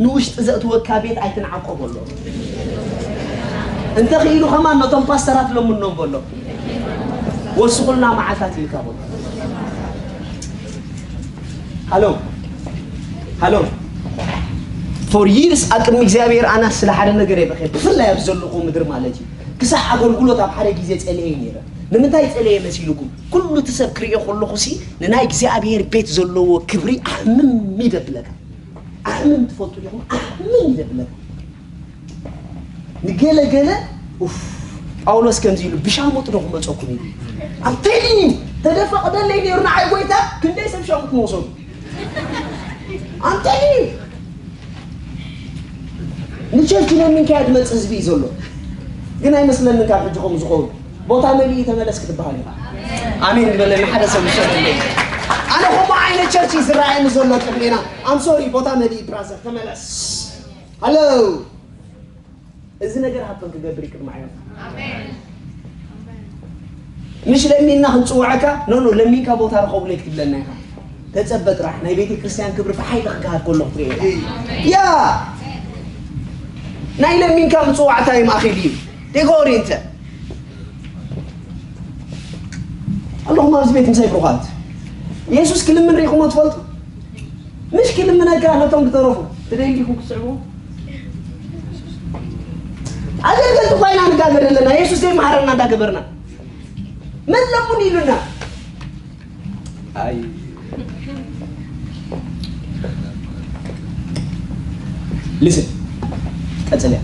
ንውሽጢ ዘእትወካ ቤት ኣይትንዓቆ በሎ። እንተኽኢሉ ከማን ነቶም ፓስተራት ለምኖም በሎ። ወስኹልና መዓልታት ኢልካ በሎ። ሃሎ ሃሎ ፎር ይርስ ኣብ ቅድሚ እግዚኣብሔር ኣና ስለ ሓደ ነገር እየ በኺየ። ብፍላይ ኣብ ዘለኹ ምድር ማለት እዩ። ክሳዕ ኣገልግሎት ኣብ ሓደ ግዜ ጸልየ ነይረ። ንምንታይ ጸልየ መሲልኩም? ኩሉ እቲ ሰብ ክርእዮ ከለኹ ሲ ንናይ እግዚኣብሔር ቤት ዘለዎ ክብሪ ኣሕምም ይደብለካ። ኣሕምም ትፈልጡ ዲኹም? ኣሕምም ይደብለካ። ንገለ ገለ ኡፍ ጳውሎስ ከምዚ ኢሉ ብሻሙጥ ዶ ክመፀኩም ኢሉ ኣንቴሊኒ ተደፈቅደለይ ነይሩ ንዓይ ጎይታ ክንደይ ሰብ ሻሙጥ መውሰዱ ኣንቴሊኒ ንቸርች ነሚንካያ ዝመፅእ ህዝቢ እዩ ዘሎ። ግን ኣይመስለንን ካብ ሕጂ ከምኡ ዝኸውን። ቦታ መሊኡ ተመለስ ክትበሃል ኢኻ። ኣሜን ዝበለኒ ሓደ ሰብ ይሰደለይ። ኣነ ከምኡ ዓይነት ቸርች እዩ ዝረኣየኒ ዘሎ ቅድሜና። I'm sorry፣ ቦታ መሊእ ብራዘር፣ ተመለስ። ሃሎ፣ እዚ ነገር ሃብቶም ክገብር እዩ ቅድሚ ዓይነቱ። ምሽ ለሚንና ክንጽውዐካ፣ ኖ ኖ፣ ለሚንካ ቦታ ርኸቡለይ ክትብለና ኢኻ። ተጸበ ጥራሕ፣ ናይ ቤተ ክርስቲያን ክብሪ ብሓይሊ ክገሃድ ከሎ ክትርኢ ኢኻ። ያ፣ ናይ ለሚንካ ምጽዋዕታ እዩ ማእኸል እዩ። ቴጎሪ እንተ ኣለኹም ኣብዚ ቤት ምሳይ ብሩኻት፣ የሱስ ክልምን ርኢኹሞ ትፈልጡ? ምሽ ክልምነካ ነቶም ዝተረፉ ትደልይኩም ክትስዕቡ? ኣገልገልቲ ኮይና ንጋገር ኣለና። የሱስ ዘይመሃረና እንዳገበርና መን ለሙን ኢሉና? ኣይ፣ ሊስን፣ ቀጽልያ።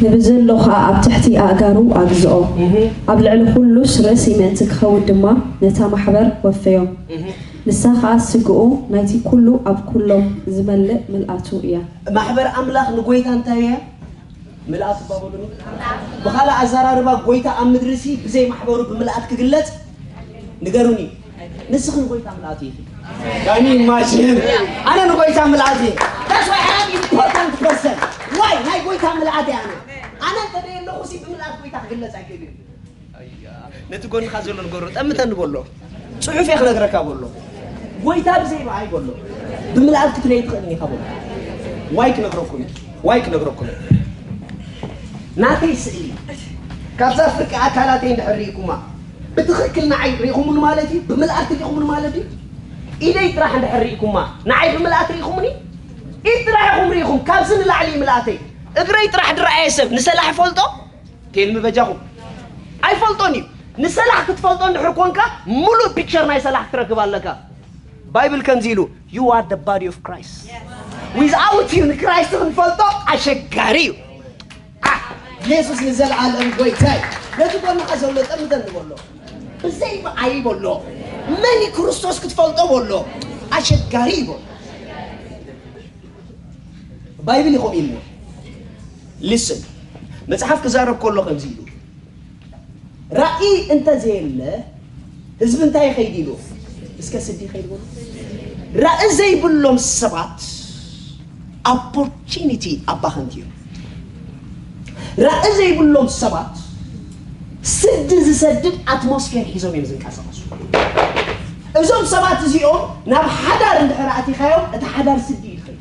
ንብዘሎ ኸኣ ኣብ ትሕቲ ኣእጋሩ ኣግዝኦ። እህ። ኣብ ልዕሊ ኹሉስ ርእሲ ምእንቲ ክኸውን ድማ ነታ ማሕበር ወፈዮ። እህ። ንሳ ኸኣ ስግኡ ናይቲ ኩሉ ኣብ ኩሎም ዝመልእ ምልኣቱ እያ። ማሕበር ኣምላኽ ንጎይታ እንታይ እያ? ምልኣት እባ በሉኒ። ብኻልእ ኣዘራርባ ጎይታ ኣብ ምድሪ ሲ ብዘይ ማሕበሩ ብምልኣት ክግለጽ? ንገሩኒ። ንስኺ ንጎይታ ምልኣት ኢኺ። Can you imagine? ኣነ ንጎይታ ምልኣት እየ። That's why I am important person. Why? ናይ ጎይታ ምልኣት እየ ኣነ። ኣነ እንተ ደየለኹ ሲ ብምልኣት ጎይታ ክግለጽ ኣይክእል እዩ። ኣያ፣ ነቲ ጎንኻ ዘሎ ንገሮ፣ ጠምተኒ በሎ። ጽሑፍ እየ ክነግረካ በሎ። ጎይታ ብዘይ ብኣይ በሎ። ብምልኣት ክትለይ ትኽእል ኢኻ በሎ። ዋይ ክነግረኩም እየ። ዋይ ክነግረኩም እየ። ናተይ ስእሊ ካብዛ ፍርቂ ኣካላተይ እንድሕር ርኢኩማ፣ ብትኽክል ንዓይ ርኢኹምኒ ማለት እዩ? ብምልኣት ርኢኹምኒ ማለት እዩ? ኢደይ ጥራሕ እንድሕር ርኢኩማ፣ ንዓይ ብምልኣት ርኢኹምኒ? ኢድ ጥራሕ ኢኹም ርኢኹም፣ ካብዚ ንላዕሊ እዩ ምልኣተይ። እግረይ ጥራሕ ድረኣየ ሰብ ንሰላሕ ይፈልጦ? ቴልሚ በጃኹም። ኣይፈልጦን እዩ። ንሰላሕ ክትፈልጦ እንድሕር ኮንካ፣ ሙሉእ ፒክቸር ናይ ሰላሕ ክትረክብ ኣለካ። ባይብል ከምዚ ኢሉ፣ "You are the body of Christ." Without you ንክራይስት ክንፈልጦ ኣሸጋሪ እዩ። ኣ፣ የሱስ ንዘለኣለም ጎይታ እዩ። ነቲ ጎንኻ ዘሎ ጠምተኒ በሎ። ብዘይ ብኣይ በሎ። መን እዩ ክርስቶስ ክትፈልጦ በሎ። ኣሸጋሪ እዩ በሎ። ባይብል እዩ ከምኡ ኢልዎ። ሊስን፣ መጽሓፍ ክዛረብ ከሎ ከምዚ ኢሉ፣ ራእይ እንተ ዘየለ ህዝቢ እንታይ ይኸይድ ኢሉ? እስከ ስዲ ይኸይድ በሉ። ራእይ ዘይብሎም ሰባት ኦፖርቹኒቲ ኣባኸንቲ እዮም። ራእይ ዘይብሎም ሰባት ስዲ ዝሰድድ ኣትሞስፌር ሒዞም እዮም ዝንቀሳቐሱ። እዞም ሰባት እዚኦም ናብ ሓዳር እንድሕር ኣቲኻዮም፣ እቲ ሓዳር ስዲ እዩ ዝኸይድ።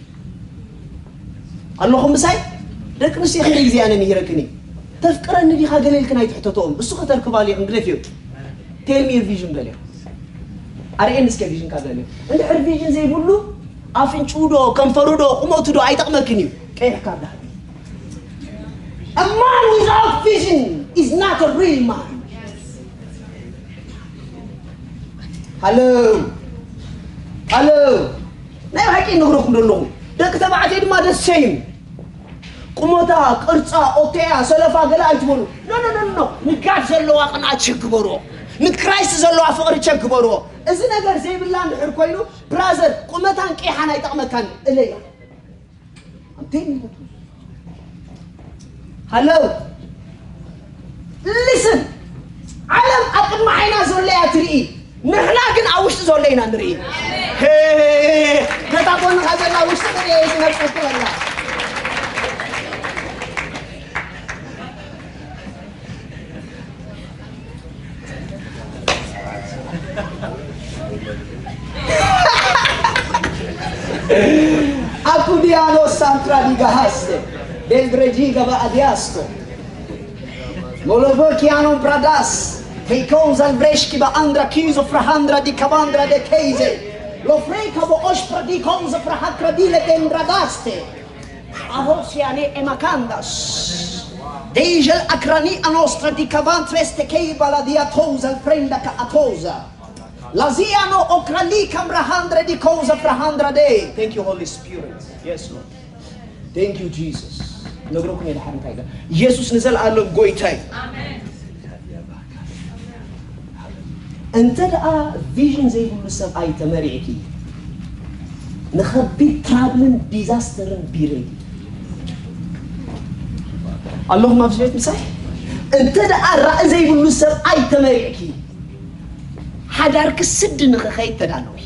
ኣለኹም ምሳይ? ደቂ ኣንስትዮ ክንደይ ግዜ ኣነ ምሂረክን እየ። ተፍቅረኒ ዲኻ ገለ ኢልክን ኣይትሕተትኦም። እሱ ከተርክባሉ ኢኽን ግደፍዮ። Tell me your vision በልዮ። ኣርእየኒ እስከ ቪዥንካ በልዮ። እንድሕር ቪዥን ዘይብሉ ኣፍንጭኡ ዶ ከንፈሩ ዶ ቁመቱ ዶ ኣይጠቕመክን እዩ። ቀይሕ ካርድ ሃቢ። A man without vision is not a real man. ሃሎ፣ ሃሎ። ናይ ብሓቂ ይነግረኩም ዘለኹ። ደቂ ተባዕትዮ ድማ ደስ ሸይም። ቁመታ፣ ቅርጻ፣ ኦቴያ፣ ሰለፋ ገለ ኣይትበሉ። ኖ፣ ኖ፣ ኖ፣ ኖ። ንጋድ ዘለዋ ቅንኣት ሸግበሮ። ንክራይስት ዘለዋ ፍቕሪ ሸግበሮ። እዚ ነገር ዘይብላ እንድሕር ኮይኑ፣ ብራዘር፣ ቁመታን ቄሓን ኣይጠቕመካን። እለያ። I'm telling you the truth. ሃሎ። ሊስን። ዓለም ኣብ ቅድሚ ዓይና ዘሎ እያ ትርኢ። ንሕና ግን ኣብ ውሽጢ ዘሎ ኢና ንርኢ። ሄ፣ ነታ ጎንኻ ዘላ ውሽጢ ትርኢ፣ ነብሰ ትበላ። Accudiano santra di gahaste, del dregi gava adiasto. Molovokiano bradas, che cosa il vreschi ba andra chiuso fra handra di cavandra de keise. Lo freca bo ospra di cosa fra hakra dile dendradaste. Ahosiane e macandas. Deijel akrani a nostra di cavantres te kei bala di atosa, frenda ka atosa. Laziano okrali kamra handre di cosa fra handra de. Thank you, Holy Spirit. Yes, Lord. Thank you, Jesus. ነግረኩም እየ ድሓር እንታይ ኢለ። ኢየሱስ ንዘለኣለም ጎይታ እዩ። ኣሜን። እንተ ደኣ ቪዥን ዘይብሉ ሰብኣይ ተመሪዕኪ፣ ንኸቢድ ትራብልን ዲዛስተርን ቢረይ ኣለኹም ኣብዚ ቤት ምሳይ። እንተ ደኣ ራእይ ዘይብሉ ሰብኣይ ተመሪዕኪ፣ ሓዳርኪ ስዲ ንኽኸይድ ተዳለዊ።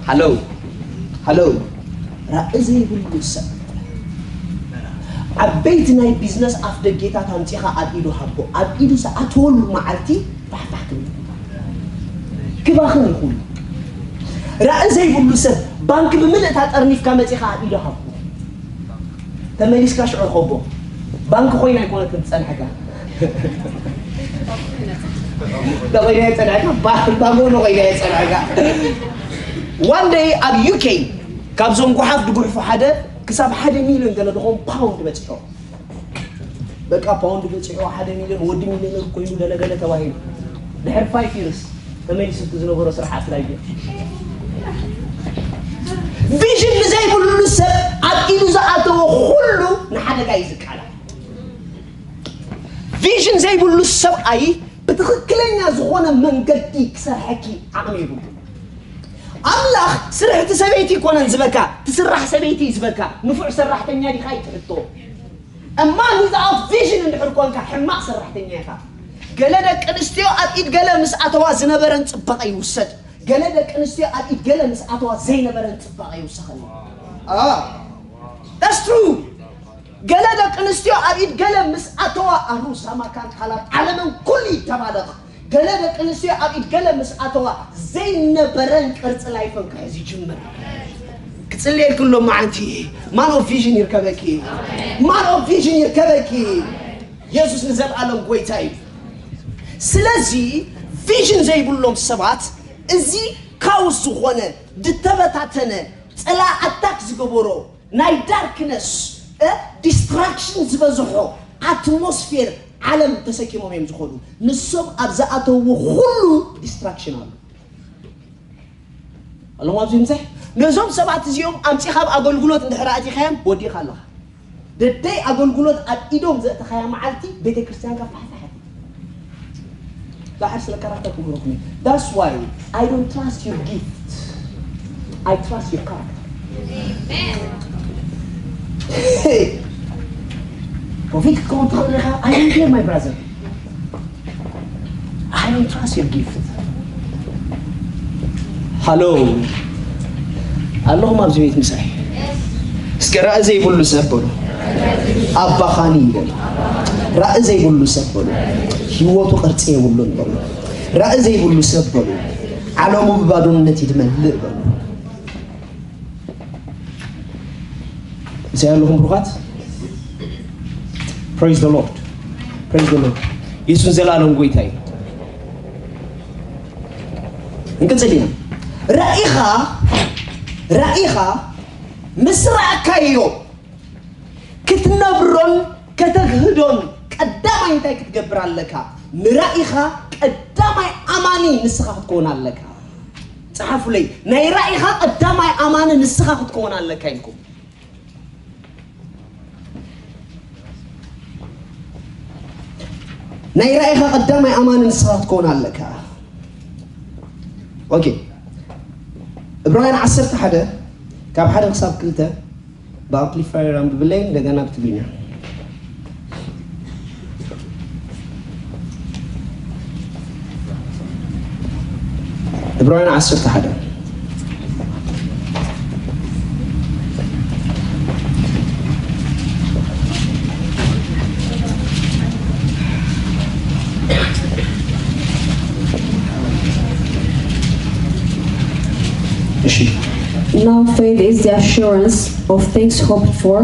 ሃሎ፣ ሃሎ፣ ራኢ ዘይብሉ ሰብ። ዓበይቲ ናይ ቢዝነስ ኣፍ ደጌታት ኣምጺኻ ኣብ ኢዱ ሃቦ። ኣብ ኢዱ ዝኣተወሉ መዓልቲ ባሕባሕ ክብል፣ ክባኽን ይኹን። ራኢ ዘይብሉ ሰብ፣ ባንክ ብምልእታ ጠርኒፍካ መጺኻ ኣብ ኢዱ ሃቦ። ተመሊስካ ሽዑ ርኸቦ። ባንክ ኮይና ኣይኮነትን ትጸንሐካ። ተኾይና የጸንዐካ፣ ባ-፣ ባንክ ኮይና የጸንዐካ። ዋን ደይ ኣብ ዩ ኬ፣ ካብዞም ጓሓፍ ድጉሕፉ ሓደ ክሳብ ሓደ ሚልዮን ገለ ዝኾን ፓውንድ በጺሑ። በቃ ፓውንድ በጺሑ ሓደ ሚልዮን፣ ወዲ ሚልዮነር ኮይኑ ገለ ገለ ተባሂሉ። ድሕሪ ፋይቭ ይርስ ተመሊሱ እቲ ዝነበሮ ስራሕ ኣፕላይ ገይሩ። ቪዥን ንዘይብሉ ሰብ ኣብ ኢዱ ዝኣተወ ኩሉ ንሓደጋ እዩ ዝቃላዕ። ቪዥን ዘይብሉ ሰብኣይ ብትኽክለኛ ዝኾነ መንገዲ ክሰርሐኪ ዓቕሚ የብሉ። ኣምላኽ ስርሕቲ ሰበይቲ ይኮነን ዝበካ፣ ትስራሕ ሰበይቲ እዩ ዝበካ። ንፉዕ ሰራሕተኛ ዲኻ ይትሕቶ። እማ without ቪዥን እንድሕር ኮንካ ሕማቕ ሰራሕተኛ ኢኻ። ገለ ደቂ ኣንስትዮ ኣብ ኢድ ገለ ምስ ኣተዋ ዝነበረን ጽባቐ ይውሰድ። ገለ ደቂ ኣንስትዮ ኣብ ኢድ ገለ ምስ ኣተዋ ዘይነበረን ጽባቐ ይውሰኸን። ኣ፣ that's true። ገለ ደቂ ኣንስትዮ ኣብ ኢድ ገለ ምስ ኣተዋ ኣሩሳ ማካን ካላት ዓለመን ኩሉ ይተባለቕ። ገለ ደቂ ኣንስትዮ ኣብ ኢድ ገለ ምስ ኣተዋ ዘይነበረን ቅርጺ ላይፈን ክሕዝ ይጅምር። ክጽልየልኪ ኣሎ መዓንቲ። ማን ኦፍ ቪዥን ይርከበኪ። ማን ኦፍ ቪዥን ይርከበኪ። የሱስ ንዘለኣለም ጎይታ እዩ። ስለዚ ቪዥን ዘይብሎም ሰባት እዚ ካውስ ዝኾነ ዝተበታተነ ጸላ ኣታክ ዝገበሮ ናይ ዳርክነስ ዲስትራክሽን ዝበዝሖ ኣትሞስፌር ዓለም ተሰኪሞም እዮም ዝኾኑ። ንሶም ኣብ ዝኣተውዎ ኩሉ ዲስትራክሽን ኣሎ። ኣለኹም ኣብዚ ምሳሕ ነዞም ሰባት እዚኦም ኣምጺኻ ኣብ ኣገልግሎት እንድሕር ኣእቲኻዮም ወዲኻ ኣለኻ። ደደይ ኣገልግሎት ኣብ ኢዶም ዘእተኻያ መዓልቲ ቤተ ክርስቲያንካ ፋሕፋሕት። ዳሓር ስለ ካራክተር ክምህረኩም እየ። That's why I don't trust your gift. I trust your character. Hey! ፕሮፌት ክትከውን ትኽእል ኢኻ። I don't care, my brother. I don't trust your gift. ሃሎ፣ ኣለኹም ኣብዚ ቤት ምሳይ? እስከ ራኢ ዘይብሉ ሰብ በሉ። ኣባኻኒ በሉ። ራኢ ዘይብሉ ሰብ በሉ። ህይወቱ ቅርጺ የብሉን በሉ። ራኢ ዘይብሉ ሰብ በሉ። ዓለሙ ብባዶነት እዩ ዝመልእ በሉ። ምሳይ ኣለኹም ብሩኻት? Praise the Lord. Praise the Lord. የሱስ ዘላለም ጎይታ እዩ። እንቅጽል ኢና። ራኢኻ፣ ራኢኻ ምስ ረኣካዮ ክትነብሮን ከተግህዶን ቀዳማይ እንታይ ክትገብር ኣለካ? ንራኢኻ ቀዳማይ ኣማኒ ንስኻ ክትከውን ኣለካ። ጸሓፉለይ። ናይ ራኢኻ ቀዳማይ ኣማኒ ንስኻ ክትከውን ኣለካ ኢልኩም። ናይ ራኢኻ ቀዳማይ ኣማኒ ንስኻ ክትከውን ኣለካ። ኦኬ። ዕብራውያን ዓሰርተ ሓደ ካብ ሓደ ክሳብ ክልተ ብኣምፕሊፋየር ኣንብብለይ፣ እንደገና ብትግርኛ። ዕብራውያን ዓሰርተ ሓደ። እሺ። Now faith is the assurance of things hoped for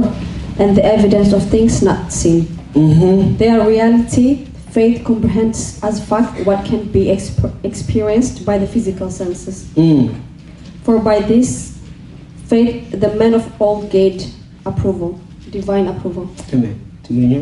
and the evidence of things not seen. Mhm. Their reality, faith comprehends as fact what can be exp- experienced by the physical senses. Mm. For by this faith the men of old gained approval, divine approval. ትግርኛ።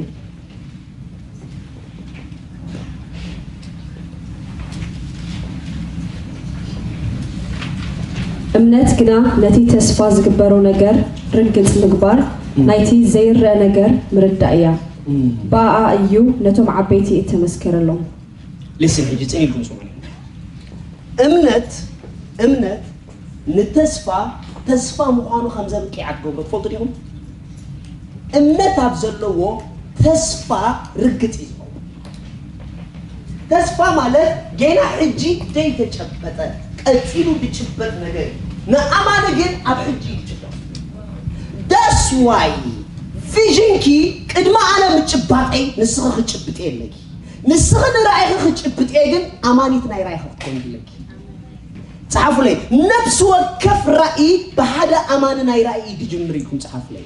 እምነት ግና ነቲ ተስፋ ዝግበሮ ነገር ርግጽ ምግባር፣ ም። ናይቲ ዘይረኣ ነገር ምርዳእ እያ። ም። ብኣኣ እዩ ነቶም ዓበይቲ እተመስከረሎም። ሊስን፣ ሕጂ ጽን ኢልኩም ስሙኒ። እምነት፣ እምነት ንተስፋ ተስፋ ምዃኑ ከም ዘብቅዕ ትገብሮ ትፈልጡ ዲኹም? እምነት ኣብ ዘለዎ ተስፋ ርግጽ እዩ ዝኸውን። ተስፋ ማለት ጌና ሕጂ ዘይተጨበጠ ቀጺሉ ዝጭበጥ ነገር እዩ። ንኣማኒ ግን ኣብ ሕጂ እዩ ዝጭበጥ። That's why ቪዥንኪ ቅድሚ ኣነ ምጭባጠይ ንስኺ ክጭብጥ የለኪ። ንስኺ ንራእይኺ ክጭብጥ እየ ግን ኣማኒት ናይ ራእይኺ ክትኮን ኣለኪ። ጸሓፉለይ። ነፍሲ ወከፍ ራእይ ብሓደ ኣማኒ ናይ ራእይ እዩ ዝጅምር ኢልኩም ጸሓፉለይ።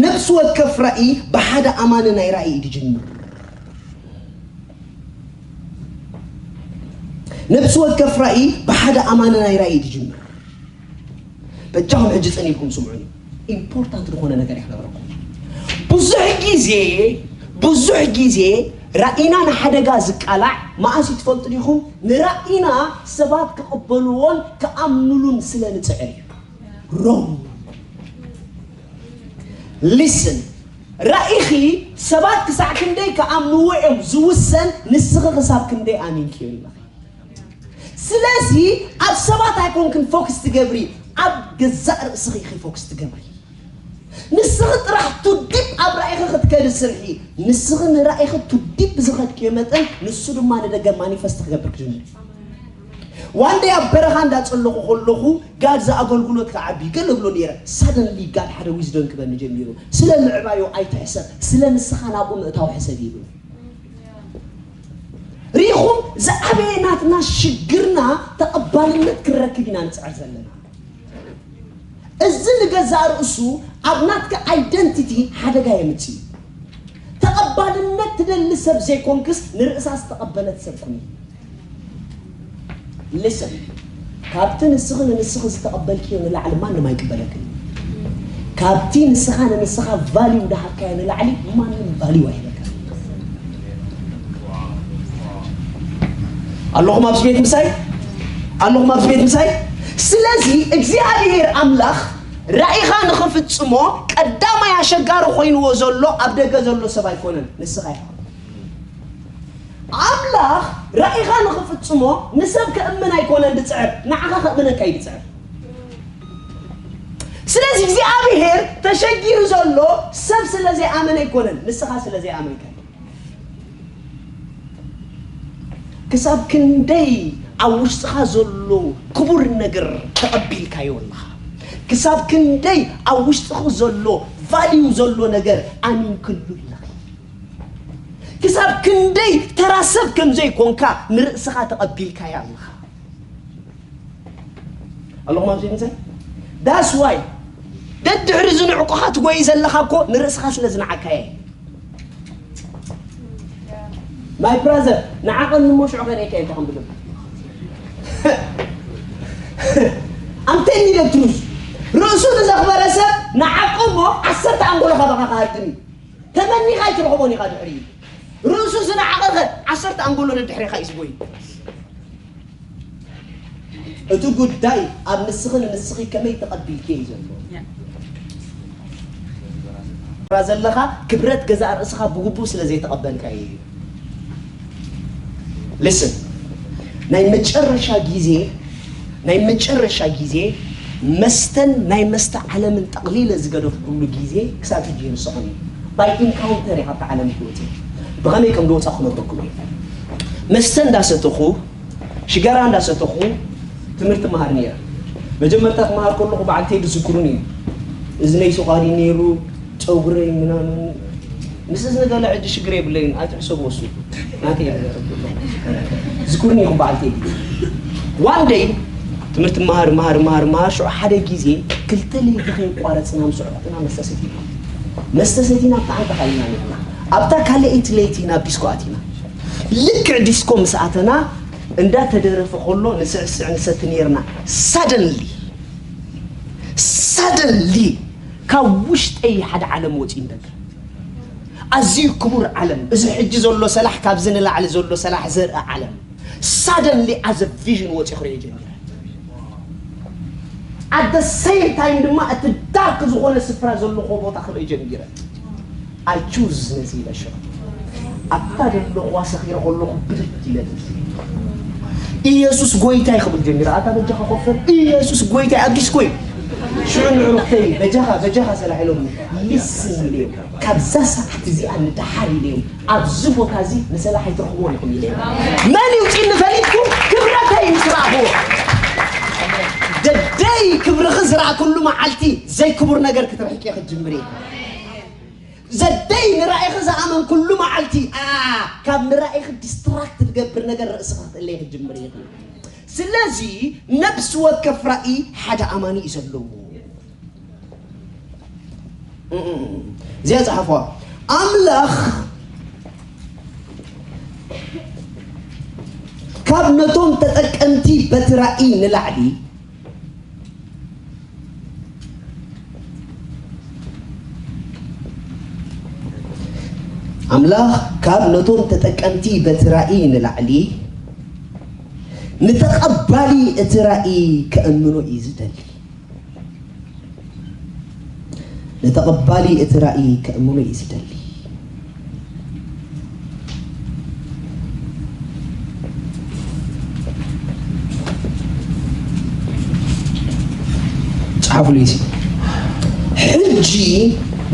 ነፍሲ ወከፍ ራእይ ብሓደ ኣማኒ ናይ ራእይ እዩ ዝጅምር። ነፍሲ ወከፍ ራእይ ብሓደ ኣማኒ ናይ ራእይ እዩ ዝጅምር። በጃኹም ሕጂ ጸኒልኩም ስምዑኒ። ኢምፖርታንት ዝኾነ ነገር ይሕብረኩም። ብዙሕ ግዜ ብዙሕ ግዜ ራእይና ንሓደጋ ዝቃላዕ መኣስ እዩ ትፈልጡ ዲኹም? ንራእይና ሰባት ክቕበልዎን ክኣምኑሉን ስለ ንጽዕር እዩ። ሮም ሊስን ራእይኺ ሰባት ክሳዕ ክንደይ ክኣምንዎ እዮም ዝውሰን፣ ንስኺ ክሳብ ክንደይ ኣሚንኪ ኣለኺ። ስለዚ ኣብ ሰባት ኣይኮንክን ፎክስ ትገብሪ፣ ኣብ ገዛእ ርእስኺ ኢኺ ፎክስ ትገብሪ። ንስኺ ጥራሕ ቱዲፕ ኣብ ራእይኺ ክትከዲ ስርሒ። ንስኺ ንራእይኺ ቱዲፕ ዝኸድክዮ መጠን ንሱ ድማ ንደገ ማኒፈስት ክገብር ክጅምር። ዋንደይ ኣብ በረኻ እንዳጸለኹ ከለኹ ጋድ ዝኣገልግሎት ክዓቢ ገለ ብሎ ነይረ። ሳደንሊ ጋድ ሓደ ዊዝደም ክበኒ ጀሚሩ። ስለ ምዕባዩ ኣይትሕሰብ፣ ስለ ንስኻ ናብኡ ምእታው ሕሰብ ይብል። ሪኹም ዝዓበየ ናትና ሽግርና ተቐባልነት ክንረክብ ኢና ንጽዕር ዘለና። እዚ ንገዛእ ርእሱ ኣብ ናትካ ኣይደንቲቲ ሓደጋ የምጽእ እዩ። ተቐባልነት ትደሊ ሰብ ዘይኮንክስ ንርእሳ ዝተቐበለት ሰብ ኩኒ። ሊስን ካብቲ ንስኺ ንንስኺ ዝተቐበልክዮ ንላዕሊ ማንም ኣይቅበለክን። ካብቲ ንስኻ ንንስኻ ቫልዩ ዝሃብካዮ ንላዕሊ ማንም ቫልዩ ኣይህበካ። ኣለኹም ኣብዚ ቤት ምሳይ? ኣለኹም ኣብዚ ቤት ምሳይ? ስለዚ እግዚኣብሔር ኣምላኽ ራእይኻ ንኽፍጽሞ ቀዳማይ ኣሸጋሪ ኮይንዎ ዘሎ ኣብ ደገ ዘሎ ሰብ ኣይኮነን፣ ንስኻ ኢኻ። ኣምላኽ ራእይኻ ንኽፍጽሞ ንሰብ ከእምን ኣይኮነን ዝጽዕር፣ ንዓኻ ከእምነካ እዩ ዝጽዕር። ስለዚ እግዚኣብሔር ተሸጊሩ ዘሎ ሰብ ስለ ዘይኣመነ ኣይኮነን፣ ንስኻ ስለ ዘይኣመንካ እዩ። ክሳብ ክንደይ ኣብ ውሽጥኻ ዘሎ ክቡር ነገር ተቐቢልካዮ ኣለኻ? ክሳብ ክንደይ ኣብ ውሽጥኺ ዘሎ ቫልዩ ዘሎ ነገር ኣሚንክሉ ኣለኺ? ክሳብ ክንደይ ተራ ሰብ ከም ዘይኮንካ ንርእስኻ ተቐቢልካዮ ኣለኻ? ኣለኹም ኣብዚ ምንታይ? That's why ደድሕሪ ዝንዕቁኻ ትጎይ ዘለኻ እኮ ንርእስኻ ስለ ዝነዓካየ። My brother፣ ንዓቐኒ እሞ ሽዑ ከርእየካ እየ እንታይ ከም ዝብል። I'm telling you the truth። ርእሱ ንዘኽበረ ሰብ ንዓቆ እሞ ዓሰርተ ኣንጎሎ ካባኻ ክሃድም እዩ። ተመኒኻ ኣይትረኽቦን ኢኻ ድሕሪ። ርእሱ ዝነዓቐ ኸ ዓሰርተ ኣንጎሎ ንድሕሬኻ እዩ ዝጎይ። እቲ ጉዳይ ኣብ ንስኺ ንንስኺ ከመይ ተቐቢልኪ እዩ ዘሎ። ያ። ዘለኻ ክብረት ገዛእ ርእስኻ ብግቡእ ስለ ዘይተቐበልካዮ እዩ። ሊስን፣ ናይ መጨረሻ ግዜ፣ ናይ መጨረሻ ግዜ መስተን ናይ መስተ ዓለምን ጠቕሊለ ዝገደፍኩሉ ግዜ ክሳብ ሕጂ ይርስዖን እዩ። ባይ ኢንካውንተር እየ ካብታ ዓለም ክወጽእ። ብኸመይ ከም ዝወጻ ክነግረኩም እየ። መስተ እንዳሰተኹ፣ ሽጋራ እንዳሰተኹ ትምህርቲ መሃር ነይረ። መጀመርታ ክመሃር ከለኹ በዓል ቴዲ ዝክሩኒ እዩ። እዝነይ ሱቕ ኣልዩ ነይሩ፣ ጨጉረይ ምናምን። ምስ እዝኒ ገለ ሕጂ ሽግር የብለይን፣ ኣይትሕሰቡ እሱ። ናተይ እየ ዝዛረብ ዘለኹ። ዝክሩኒ ኢኹም በዓል ቴዲ። ዋን ደይ ትምህርቲ መሃር፣ መሃር፣ መሃር፣ መሃር፣ ሽዑ ሓደ ግዜ ክልተ ለይቲ ከየቋረጽና ምስ ኣዕሩኽትና መስተ ሰቲና። መስተ ሰቲና ብጣዕሚ ተኻይና ነርና። ኣብታ ካልኣይቲ ለይቲ ናብ ዲስኮ ኣቲና። ልክዕ ዲስኮ ምስ ኣተና እንዳተደረፈ ከሎ ንስዕስዕ ንሰቲ ነርና። ሳደንሊ ሳደንሊ ካብ ውሽጠይ ሓደ ዓለም ወፂኡ ንደገ። ኣዝዩ ክቡር ዓለም፣ እዚ ሕጂ ዘሎ ሰላሕ ካብዚ ንላዕሊ ዘሎ ሰላሕ ዘርኢ ዓለም። ሳደንሊ ኣዘ ቪዥን ወፂኡ ክርኢ ጀሚረ። ኣት ሰይም ታይም ድማ እቲ ዳርክ ዝኾነ ስፍራ ዘለኹ ቦታ ክርኢ ጀሚረ። ኣይ ቹዝ ነዚ ኢለ ሽዑ ኣብታ ዘለኹዋ ሰኺረ ከለኹ ብድድ ኢለ ኢየሱስ ጎይታይ ክብል ጀሚረ። ኣታ በጃኻ ኮፈል ኢየሱስ ጎይታይ ኣብ ዲስኮ እዩ። ሽዑ ንዕሩኽተይ በጃኻ በጃኻ ሰላሕ ኢሎም ልስን ኢለዮም። ካብዛ ሰዓት እዚኣ ንደሓር ኢለዮም ኣብዚ ቦታ እዚ ንሰላሕ ኣይትረኽብዎን ኢኹም ኢለዮም። መን ይውፅእኒ ፈሊጥኩም ክብረተይ ምስ ረኣኽዎ። ደደይ ክብርኺ ዝረኣኩሉ መዓልቲ ዘይክቡር ነገር ክትርሕቂ ክትጅምሪ ኢኺ። ዘደይ ንራኢኺ ዝኣመንኩሉ መዓልቲ፣ ኣ፣ ካብ ንራኢኺ ዲስትራክት ዝገብር ነገር ርእስኺ ክትእለይ ክትጅምሪ ኢኺ። ስለዚ ነብሲ ወከፍ ራኢ ሓደ ኣማኒ እዩ ዘለዎ። እም፣ እዚኣ ጸሓፍዋ። ኣምላኽ ካብ ነቶም ተጠቀምቲ በቲ ራኢ ንላዕሊ ኣምላኽ ካብ ነቶም ተጠቀምቲ በቲ ራኢ ንላዕሊ ንተቐባሊ እቲ ራኢ ከእምኖ እዩ ዝደሊ። ንተቐባሊ እቲ ራኢ ከእምኖ እዩ ዝደሊ። ጸሓፉለይ እዚ። ሕጂ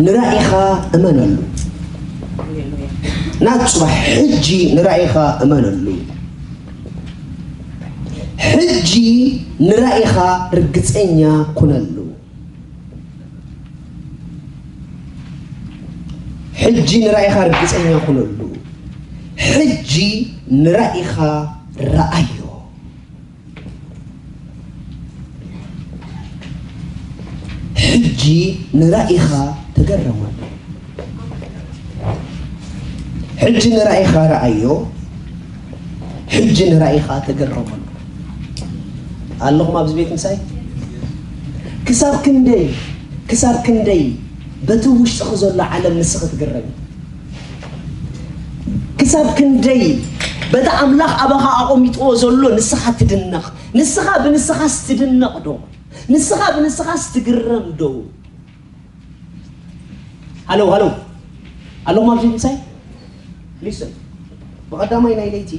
ንራኢኻ እመነሉ። ናት ጽባሕ ሕጂ ንራኢኻ እመነሉ። ሕጂ ንራኢኻ ርግጸኛ ኩነሉ። ሕጂ ንራኢኻ ርግጸኛ ኩነሉ። ሕጂ ንራኢኻ ረኣዮ። ሕጂ ንራኢኻ ተገረመሉ። ሕጂ ንራኢኻ ረኣዮ። ሕጂ ንራኢኻ ተገረመሉ። ኣለኹም ኣብዚ ቤት ምሳይ? ክሳብ ክንደይ፣ ክሳብ ክንደይ በቲ ውሽጥኺ ዘሎ ዓለም ንስኺ ትግረሚ? ክሳብ ክንደይ በቲ ኣምላኽ ኣባኻ ኣቐሚጥዎ ዘሎ ንስኻ ትድነቕ? ንስኻ ብንስኻስ ትድነቕ ዶ? ንስኻ ብንስኻስ ትግረም ዶ? ሃሎ፣ ሃሎ። ኣለኹም ኣብዚ ምሳይ? ሊስን። ብቐዳማይ ናይ ለይቲ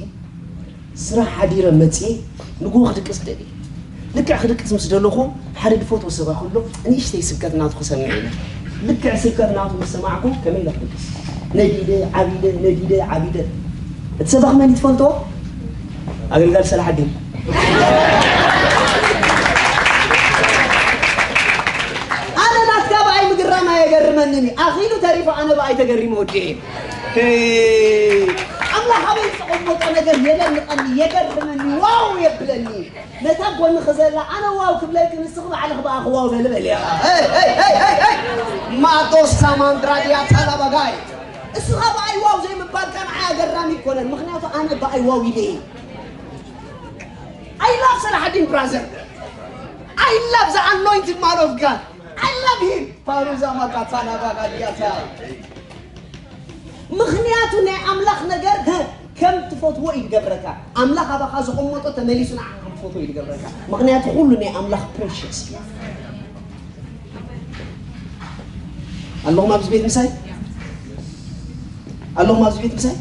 ስራሕ ሓዲረ መጽየ ንግሆ ክድቅስ ደሊ። ልክዕ ክድቅስ ምስ ደለኹ ሓደ ድፈትዎ ሰብ ኣኽሎ ንእሽተይ ስብከት ናቱ ክሰምዕ ኢለ። ልክዕ ስብከት ናቱ ምስ ሰማዕኩ ከመይ ኢለ ክድቅስ? ነዲደ፣ ዓቢደ፣ ነዲደ፣ ዓቢደ። እቲ ሰብ ኣኽመን ትፈልጦ? ኣገልጋሊ ሰላሓዲን። ኣነ ናትካ ብኣይ ምግራም ኣየገርመንን እዩ። ኣኺሉ ተሪፉ ኣነ ብኣይ ተገሪመ ወዲኤ። ሄይ፣ ኣምላኽ ኣበይ ዝተቐመጦ ነገር የደንቐኒ፣ የገርመኒ፣ ዋው የብለኒ። ነታ ጎንኺ ዘላ ኣነ ዋው ክብለልኪ ንስኺ ባዕልኺ ብኣኺ ዋው በሊ በልያ። ሄይ፣ ሄይ፣ ሄይ፣ ሄይ፣ ሄይ። ማጦስ ሳማንድራ ድያ ታላባጋይ። እስኻ ብኣይ ዋው ዘይምባልካ ንዓይ ኣገራሚ ኣይኮነን፣ ምኽንያቱ ኣነ ብኣይ ዋው ኢለ እየ። I love ሰላሓዲን ብራዘር። I love the anointed man of God. I love him. ፓሩዛ ማካታና ባጋዲያታ። ምኽንያቱ ናይ ኣምላኽ ነገር፣ ህ፣ ከም ትፈትዎ እዩ ዝገብረካ። ኣምላኽ ኣባኻ ዘቐመጦ ተመሊሱ ንዓኻ ከም ትፈትዎ እዩ ዝገብረካ። ምኽንያቱ ኩሉ ናይ ኣምላኽ ፕሬሽስ እዩ። ኣለኹም ኣብዚ ቤት ምሳይ? ኣለኹም ኣብዚ ቤት ምሳይ?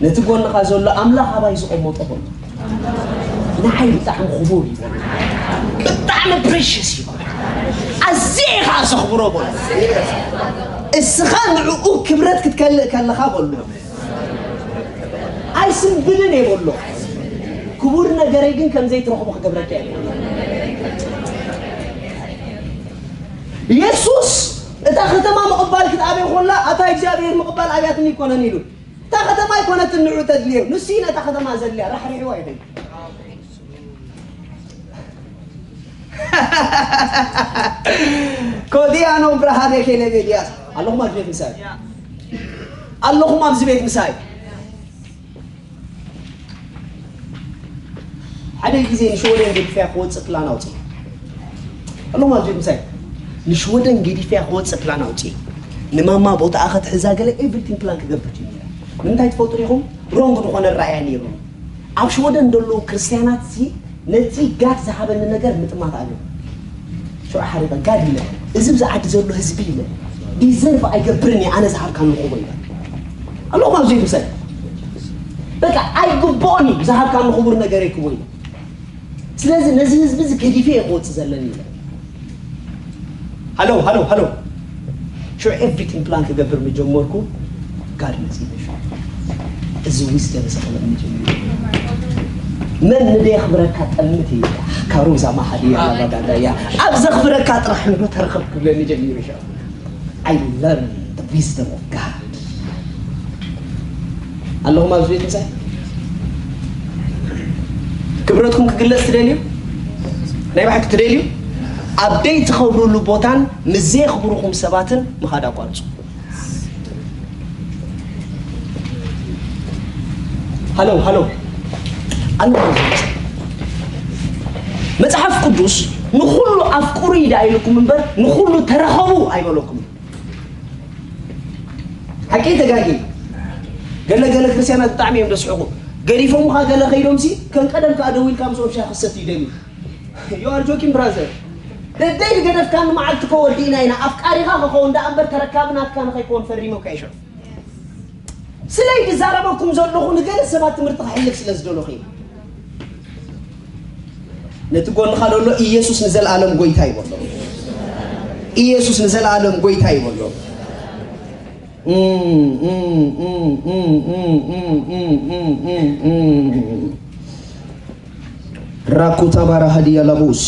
ነቲ ጎንኻ ዘሎ ኣምላኽ ኣባይ ዝቐመጦ በሎ። ንዓይ ብጣዕሚ ክቡር እዩ በሎ። ብጣዕሚ ፕሬሽስ እዩ በሎ። ኣዝየ ከዓ ዘኽብሮ በሎ። እስኻ ንዕኡ ክብረት ክትከልእ ከለኻ በሎ። ኣይስንብድን እየ በሎ። ክቡር ነገረይ ግን ከም ዘይትረኽቦ ክገብረካ እየ በሎ። የሱስ እታ ከተማ ምቕባል ክትኣብዮ ኮላ፣ ኣታ እግዚኣብሔር ምቕባል ኣብያትኒ ኣይኮነን ኢሉ። እታ ከተማ ኣይኮነትን ንዑ ተድልዮ፣ ንሱ እዩ ነታ ከተማ ዘድልያ፣ ራሕሪሕዋ ይኸይድ። ኮዲያኖ ብርሃነ ኬለቤድያስ፣ ኣለኹም ኣብዚ ቤት ምሳይ? ኣለኹም ኣብዚ ቤት ምሳይ? ሓደ ግዜ ንሽወደን ገዲፈያ ክወፅእ ፕላን ኣውፅእ ኣለኹም ኣብዚ ቤት ምሳይ? ንሽወደን ገዲፈያ ክወፅእ ፕላን ኣውፅእ፣ ንማማ ቦታኣ ክትሕዛ ገለ ኤቭሪቲንግ ፕላን ክገብር ጀሚረ። ንምንታይ ትፈልጡ ዲኹም? ሮንግ ዝኾነ ራእያ ነይሩ። ኣብ ሽወደን ዘለዉ ክርስትያናት ሲ ነቲ ጋድ ዝሃበኒ ነገር ምጥማት ኣሎ። ሽዑ ሓሪቐ ጋድ ኢለ፣ እዚ ብዛ ዓዲ ዘሎ ህዝቢ ኢለ፣ ዲዘርቭ ኣይገብርን እየ ኣነ ዝሃብካኒ ክቦ ኢለ። ኣለኹም ኣብዚ ምሳይ? በቃ ኣይግብኦን እዩ ዝሃብካኒ ክቡር ነገር ክቦ ኢለ። ስለዚ ነዚ ህዝቢ እዚ ገዲፈ እየ ክወፅእ ዘለኒ ኢለ። ሃሎ ሃሎ ሃሎ። ሽዑ ኤቭሪቲንግ ፕላን ክገብር ምጀመርኩ፣ ጋድ መፂ። እዚ ዊዝደም ዘቕለኒ ጀሚሩ። መን ንደይ ክብረካ ጠምት እየ። ካሮዛ ማሓድያ ባጋዳያ ኣብ ዘኽብረካ ጥራሕ ንዶ ተረኸብ ክብለኒ ጀሚሩ። ሻ I learn the wisdom of God. ኣለኹም ኣብዚ ቤት ምሳይ? ክብረትኩም ክግለጽ ትደልዩ? ናይ ባሕቂ ትደልዩ? ኣብ ደይ ትኸብሩሉ ቦታን ምስ ዘየኽብሩኹም ሰባትን ምኻድ ኣቋርጹ። ሃሎ ሃሎ። ኣለኹም ኣብዚ ቤት? መጽሓፍ ቅዱስ ንኹሉ ኣፍቅሩ ኢዳ ኢልኩም እምበር ንኹሉ ተረኸቡ ኣይበለኩም። ሓቂ ተጋጊ። ገለ ገለ ክርስቲያናት ብጣዕሚ እዮም ደስሕቑ። ገዲፎምኻ ገለ ከይዶምሲ ከም ቀደም ከዓ ደዊልካ ምስኦም ሻሂ ክሰትዩ ይደልዩ። You are joking brother። ደደይ ዝገደፍካኒ መዓልቲ እኮ ወዲእና ኢና። ኣፍቃሪኻ ክኸውን ደኣ እምበር ተረካቢ ናትካ ንኸይከውን ፈሪሞካ ይሽዑ። ስለይ ዝዛረበኩም ዘለኹ ንገለ ሰባት ትምህርቲ ክሕልፍ ስለ ዝደለኹ እዩ። ነቲ ጎንኻ ዘሎ ኢየሱስ ንዘለኣለም ጎይታ ይበሎ። ኢየሱስ ንዘለኣለም ጎይታ ይበሎ። ራኩታ ባራ ሃዲያ ላቡሲ።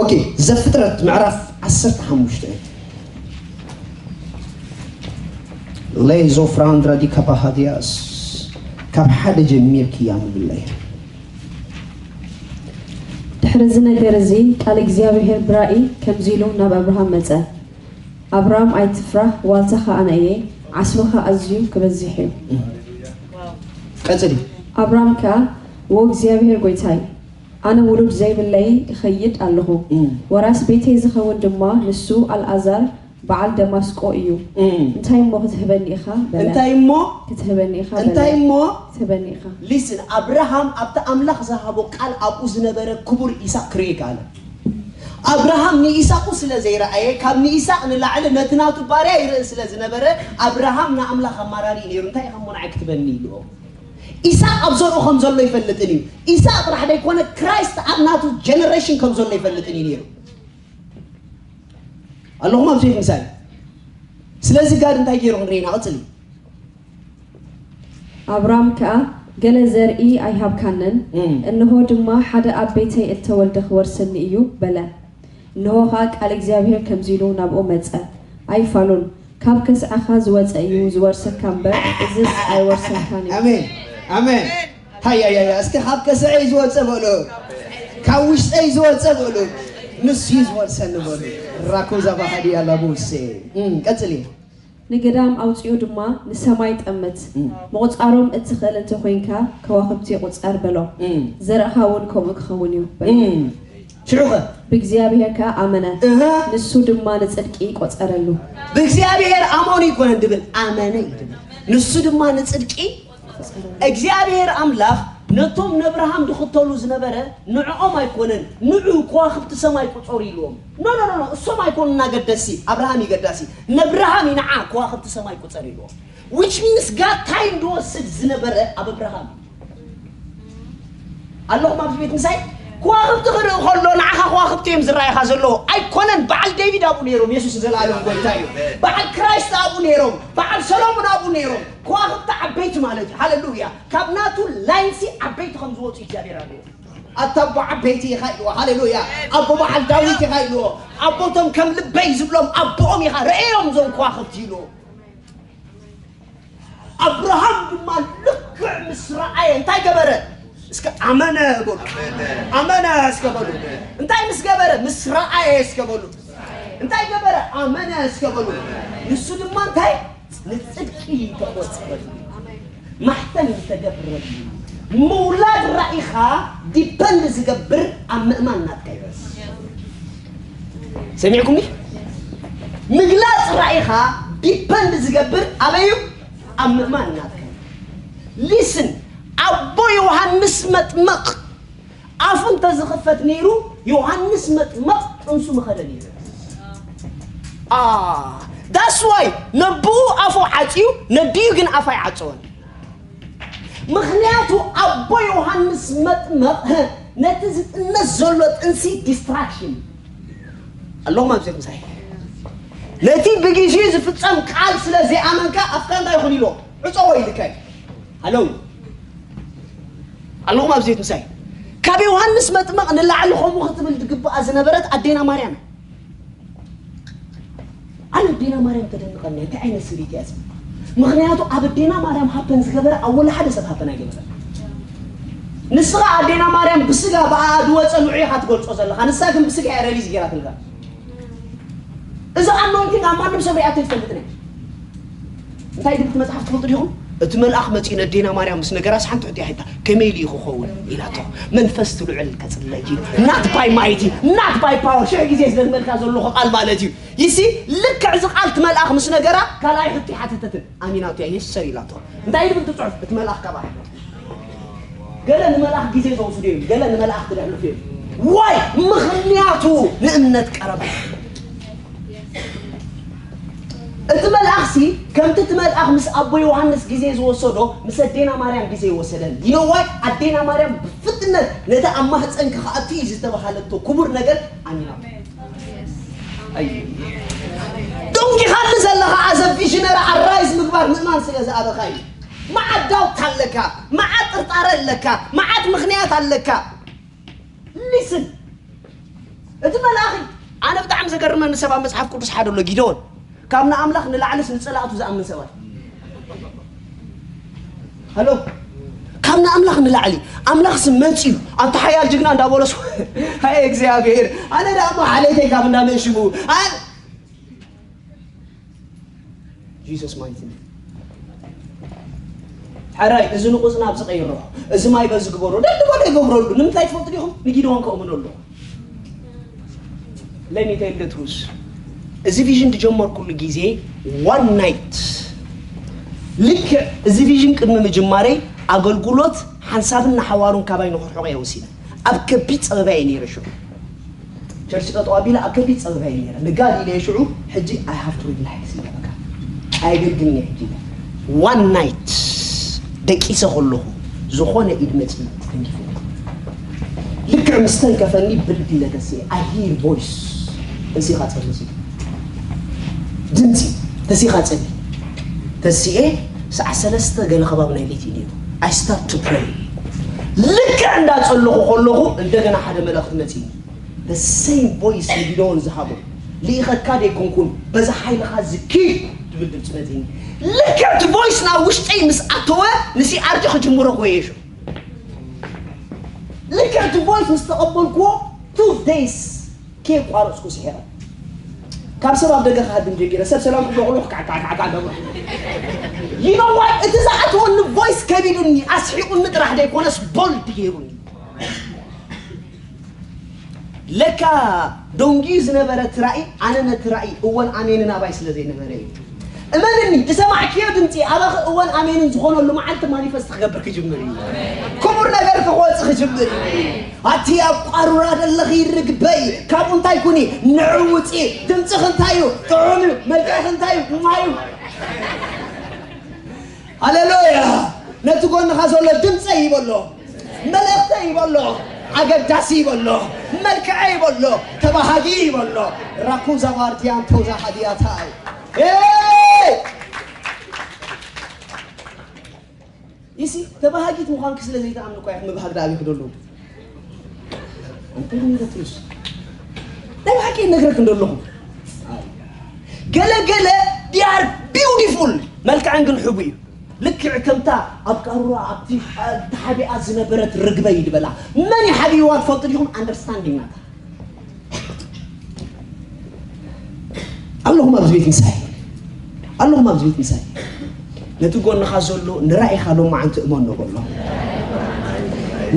ኦኬ፣ ዘፍጥረት ምዕራፍ ዓሰርተ ሓሙሽተ። ሌዞ ፍራንድራ ዲ ካፓሃዲያስ፣ ካብ ሓደ ጀሚርክያ ምብለይ። ድሕሪ እዚ ነገር እዚ ቃል እግዚኣብሄር ብራእይ ከምዚ ኢሉ ናብ ኣብርሃም መጸ፣ ኣብራም ኣይትፍራህ፣ ዋልታኻ ኣነ እየ፣ ዓስብኻ ኣዝዩ ክበዝሕ እዩ። ቀጽሊ። ኣብራም ከኣ፣ ወ እግዚኣብሄር ጐይታይ፣ ኣነ ውሉድ ዘይብለይ እኸይድ ኣለኹ፣ እም። ወራስ ቤተይ ዝኸውን ድማ ንሱ ኣልኣዛር በዓል ደማስቆ እዩ። እም። እንታይ እሞ ክትህበኒ ኢኻ? በለ። እንታይ እሞ? ክትህበኒ ኢኻ? በለ። እንታይ እሞ? ክትህበኒ ኢኻ? ሊስን፣ ኣብርሃም ኣብቲ ኣምላኽ ዝሃቦ ቃል ኣብኡ ዝነበረ ክቡር ኢሳቅ ክርኢ ከኣለ። ኣብርሃም ንኢሳቁ ስለ ዘይረኣየ፣ ካብ ንኢሳቅ ንላዕሊ ነቲ ናቱ ባርያ ይርኢ ስለ ዝነበረ፣ ኣብርሃም ንኣምላኽ ኣማራሪ ነይሩ። እንታይ ኢኻ እሞ ንዓይ ክትበኒ ኢልዎ። ኢሳቅ ኣብ ዘርኡ ከም ዘሎ ይፈልጥን እዩ። ኢሳቅ ጥራሕ ደይኮነ፣ ክራይስት ኣብ ናቱ ጀነሬሽን ከም ዘሎ ይፈልጥን እዩ ነይሩ። ኣለኹም ኣብዚ ቤት ምሳይ? ስለዚ ጋድ እንታይ ገይሩ ክንርኢ ኢና። ቀጽሊ። ኣብራም ከኣ፣ ገለ ዘርኢ ኣይሃብካንን፣ እም። እንሆ ድማ ሓደ ኣብ ቤተይ እተወልደ ክወርሰኒ እዩ፣ በለ። እንሆ ኸኣ ቃል እግዚኣብሄር ከምዚ ኢሉ ናብኡ መጸ፣ ኣይፋሉን፣ ካብ ከስዐኻ ዝወጸ እዩ ዝወርሰካ እምበር፣ እዝስ ኣይወርሰካን እዩ። ኣሜን፣ ኣሜን። ሃያያያ፣ እስኪ ካብ ከስዐይ ዝወጸ በሉ፣ ካብ ውሽጠይ ዝወጸ በሉ፣ ንሱ እዩ ዝወርሰኒ በሉ። ራኮዛ ባህዲ ያላ ቡሴ። እም፣ ቀጽሊ። ንገዳም ኣውጺኡ ድማ ንሰማይ ጠምት፣ እም። ምቑጻሮም እትኽእል እንተ ኾይንካ ከዋኽብቲ ቁጸር በሎ። እም። ዘርእኻ እውን ከምኡ ክኸውን እዩ በሎ። እም። ሽዑ ኸ? ብእግዚኣብሔር ከኣ ኣመነ። እህ። ንሱ ድማ ንጽድቂ ቆጸረሉ። ብእግዚኣብሔር ኣመኑ ይኮነን ድብል፣ ኣመነ እዩ ድብል። ንሱ ድማ ንጽድቂ ቆጸረሉ። እግዚኣብሔር ኣምላኽ ነቶም ነብርሃም ድኽተሉ ዝነበረ ንዕኦም ኣይኮነን፣ ንዑ ከዋኽብቲ ሰማይ ቁጸሩ ኢልዎም። ኖ፣ ኖ፣ ኖ፣ ኖ፣ እሶም ኣይኮኑን ኣገደሲ፣ ኣብርሃም እዩ ገዳሲ። ነብርሃም እዩ ንዓ ከዋኽብቲ ሰማይ ቁጸር ኢልዎም። Which means God time ዝወስድ ዝነበረ ኣብ ኣብርሃም እዩ። ኣለኹም ኣብዚ ቤት ምሳይ? ከዋኽብቲ ክርኢ ከሎ ንዓኻ ከዋኽብቲ እዮም ዝረኣይኻ ዘለዉ። ኣይኮነን፣ በዓል ዴቪድ ኣብኡ ነይሮም፣ የሱስ ንዘለኣለም ጎይታ እዩ። በዓል ክራይስት ኣብኡ ነይሮም፣ በዓል ሰሎሞን ኣብኡ ነይሮም። ከዋኽብቲ ዓበይቲ ማለት እዩ። ሃሌሉያ። ካብ ናቱ ላይንሲ ዓበይቲ ከም ዝወፁ እግዚኣብሔር ኣለዎ። ኣታ ኣቦ ዓበይቲ ኢኻ ኢልዎ። ሃሌሉያ። ኣቦ በዓል ዳዊት ኢኻ ኢልዎ። ኣቦቶም ከም ልበይ ዝብሎም ኣቦኦም ኢኻ። ርእዮም እዞም ከዋኽብቲ ኢልዎ። ኣብርሃም ድማ ልክዕ ምስ ረኣየ እንታይ ገበረ? እስከ ኣመነ በሉ። ኣመነ እስከ በሉ። እንታይ ምስ ገበረ? ምስ ረኣየ እስከ በሉ። እንታይ ገበረ? ኣመነ እስከ በሉ። ንሱ ድማ እንታይ? ንጽድቂ ተቖጸረሉ። ማሕተም ተገብረሉ። ምውላድ ራኢኻ ዲፐንድ ዝገብር ኣብ ምእማን ናትካ እዩ። ሰሚዕኩምኒ? ምግላጽ ራኢኻ ዲፐንድ ዝገብር ኣበይ እዩ? ኣብ ምእማን ናትካ እዩ። ሊስን፣ ኣቦ ዮሃንስ መጥምቕ ኣፉ እንተዝኽፈት ነይሩ፣ ዮሃንስ መጥምቕ ጥንሱ ምኸደ ነይሩ። ኣ፣ that's why ነብኡ ኣፉ ዓጽዩ፣ ነዲኡ ግን ኣፉ ኣይዓጸወን። ምኽንያቱ ኣቦ ዮሃንስ መጥምቕ ነቲ ዝጥነስ ዘሎ ጥንሲ ዲስትራክሽን ኣለኹም ኣብዚ ምሳይ ነቲ ብግዜ ዝፍጸም ቃል ስለ ዘይኣመንካ ኣፍካ እንታይ ይኹን ኢሎ ዕፀዎ ኢልካ እዩ። ሃለው ኣለኹም ኣብዚ ምሳይ ካብ ዮሃንስ መጥምቕ ንላዕሊ ከምኡ ክትብል ዝግብኣ ዝነበረት ኣዴና ማርያም ኣነ ኣዴና ማርያም ተደንቐኒ እንታይ ዓይነት ሰበይቲ እያ ዝብል ምኽንያቱ ኣብ ኣዴና ማርያም ሃፐን ዝገበረ ኣብ ወላ ሓደ ሰብ ሃፐን ኣይገበረ ንስኻ ኣዴና ማርያም ብስጋ ብኣ ዝወፀ ንዑ ኢኻ ትገልፆ ዘለኻ ንሳ ግን ብስጋ እያ ረሊዝ ገይራትልካ እዚ ኣኖንቲንግ ኣብ ማንም ሰብ ሪኣቶ ይፈልጥ ነይ እንታይ ድምቲ መፅሓፍ ትፈልጡ ዲኹም እቲ መልኣኽ መፂኡ ነዴና ማርያም ምስ ነገራስ ሓንቲ ሕቶ ሓታ ከመይ ኢሉ ክኸውን ኢላቶ መንፈስ ትልዑል ከፅለኪ not by mighty not by power ሽሕ ግዜ ስለዝመልካ ዘለኹ ቃል ማለት እዩ ይሲ ልክዕ እዚ ቃል እቲ መልኣኽ ምስ ነገራ ካልኣይ ሕቶ ሓተተትን ኣሚናቱ እያ የሰር ኢላቶ እንታይ ድብል ትፅሑፍ እቲ መልኣኽ ካባሕ ገለ ንመልኣኽ ግዜ ዘውስዱ እዮም ገለ ንመልኣኽ ትልሕልፉ እዮም ዋይ ምኽንያቱ ንእምነት ቀረባ እቲ መልኣኽሲ ከምቲ እቲ መልኣኽ ምስ ኣቦ ዮሃንስ ግዜ ዝወሰዶ ምስ ኣዴና ማርያም ግዜ ይወሰደን ይነዋይ ኣዴና ማርያም ብፍጥነት ነቲ ኣብ ማህፀንኪ ክኣቱ እዩ ዝተባሃለቶ ክቡር ነገር ኣሚና ዶንኪኻኒ ዘለኻ ኣዘ ቪዥነር ኣራይዝ ምግባር ምእማን ስለ ዝኣበኻ እዩ መዓት ዳውት ኣለካ መዓት ጥርጣረ ኣለካ መዓት ምኽንያት ኣለካ ሊስን እቲ መልኣኺ ኣነ ብጣዕሚ ዘገርመኒ ሰብ ኣብ መጽሓፍ ቅዱስ ሓደ ኣሎ ጊደዎን ካብ ንኣምላኽ ንላዕልስ ንጸላእቱ ዝኣምን ሰብኣይ ሃሎ ካብ ንኣምላኽ ንላዕሊ ኣምላኽስ መጽዩ ኣብቲ ሓያል ጅግና እንዳበለሱ ሃይ እግዚኣብሔር ኣነ ደኣ እሞ ሓለይተይ ካብ እንዳመእሽሙ Jesus mighty name. ሕራይ እዚ ንቁጽ ናብ ዝቀይሮ እዚ ማይ በዚ ግበሮ ደድበሎ ይገብረሉ ንምንታይ ትፈልጡ ዲኹም ንጊደዎን ከእምነሉ Let me tell you the truth እዚ ቪዥን ዝጀመርኩሉ ግዜ one night ልክዕ እዚ ቪዥን ቅድሚ ምጅማረይ ኣገልግሎት ሓንሳብን ንሓዋሩን ካባይ ንክርሕቆ እየ ወሲነ ኣብ ከቢድ ጸበባ እየ ነይረ ሽዑ ቸርች ጠጠው ኣቢለ ኣብ ከቢድ ጸበባ እየ ነይረ ንጋድ ኢለ ሽዑ ሕጂ I have to relax ኢለ በቃ ኣየገልግልን እየ ሕጂ ኢለ one night ደቂሰ ከለኹ ዝኾነ ኢድ መጺ ተንኪፉ ልክዕ ምስ ተንከፈኒ ብልድ ኢለ ተስኤ I hear voice ተሲኻ ጸርዚ ድምፂ ተሲኻ ጸሊ ተስኤ ሰዓ ሰለስተ ገለ ከባቢ ናይ ለይቲ ነይሩ I start to pray ልክዕ እንዳጸለኹ ከለኹ እንደገና ሓደ መልእኽቲ መጺኒ the same voice ንጊደዎን ዝሃቦ ልኢኸካ ደይኮንኩን በዚ ሓይልኻ ዝኪድ ትብል ድምፂ መጺኒ ልክዕ እቲ voice ናብ ውሽጠይ ምስ ኣተወ ንሲኣርዲ ክጅምሮ ክወየሹ ልክዕ እቲ voice ምስ ተቐበልክዎ two days ከየቋረፅኩ ስሒቐ ካብ ሰብ ኣብ ደገ ክሃድም ጀጊረ ሰብ ሰላም ክብሎ ከለኹ ካዕካዕካዕካ ገብሮ ይነዋ እቲ ዝኣተወኒ voice ከቢዱኒ ኣስሒቑኒ ጥራሕ ዘይኮነስ bold ገይሩኒ ለካ ደንጊዩ ዝነበረ እቲ ራእይ ኣነ ነቲ ራእይ እወን ኣሜንን ኣባይ ስለ ዘይነበረ እዩ እመንኒ ዝሰማዕክዮ ድምፂ ኣባኺ እወን ኣሜንን ዝኾነሉ መዓልቲ ማኒፈስት ክገብር ክጅምር እዩ ክቡር ነገር ክወፅ ክጅምር እዩ ኣቲ ኣብ ቋሩራ ዘለኺ ርግበይ ካብኡ እንታይ ኩኒ ንዕውፂ ድምፅኺ እንታይ እዩ ጥዑም እዩ መልክዕኺ እንታይ እዩ ማዩ ሃሌሉያ ነቲ ጎንኻ ዘሎ ድምፀይ ይበሎ መልእኽተይ ይበሎ ኣገዳሲ ይበሎ መልክዐ ይበሎ ተባሃጊ ይበሎ ራኩዛ ዋርዲያን ቶዛ ሃዲያታይ ይሲ ተባሃጊት ምዃንኪ ስለ ዘይተኣምኒ እኳ ምብሃግ ዳኣብ ይኽደሉ እንታይ ንገትርስ ናይ ብሓቂ ነግረክ እንደለኹ ገለ ገለ they are beautiful መልክዐን ግን ሕቡ እዩ ልክዕ ከምታ ኣብ ቃሩራ ኣብቲ ተሓቢኣ ዝነበረት ርግበ ይድበላ መን ይሓቢዋ ትፈልጡ ዲኹም understanding ናታ ኣለኹም ኣብዚ ቤት ምሳይ ኣለኹም ኣብዚ ቤት ምሳይ ነቲ ጎንኻ ዘሎ ንራኢኻ ሎማዓንቲ እመኖ በሎ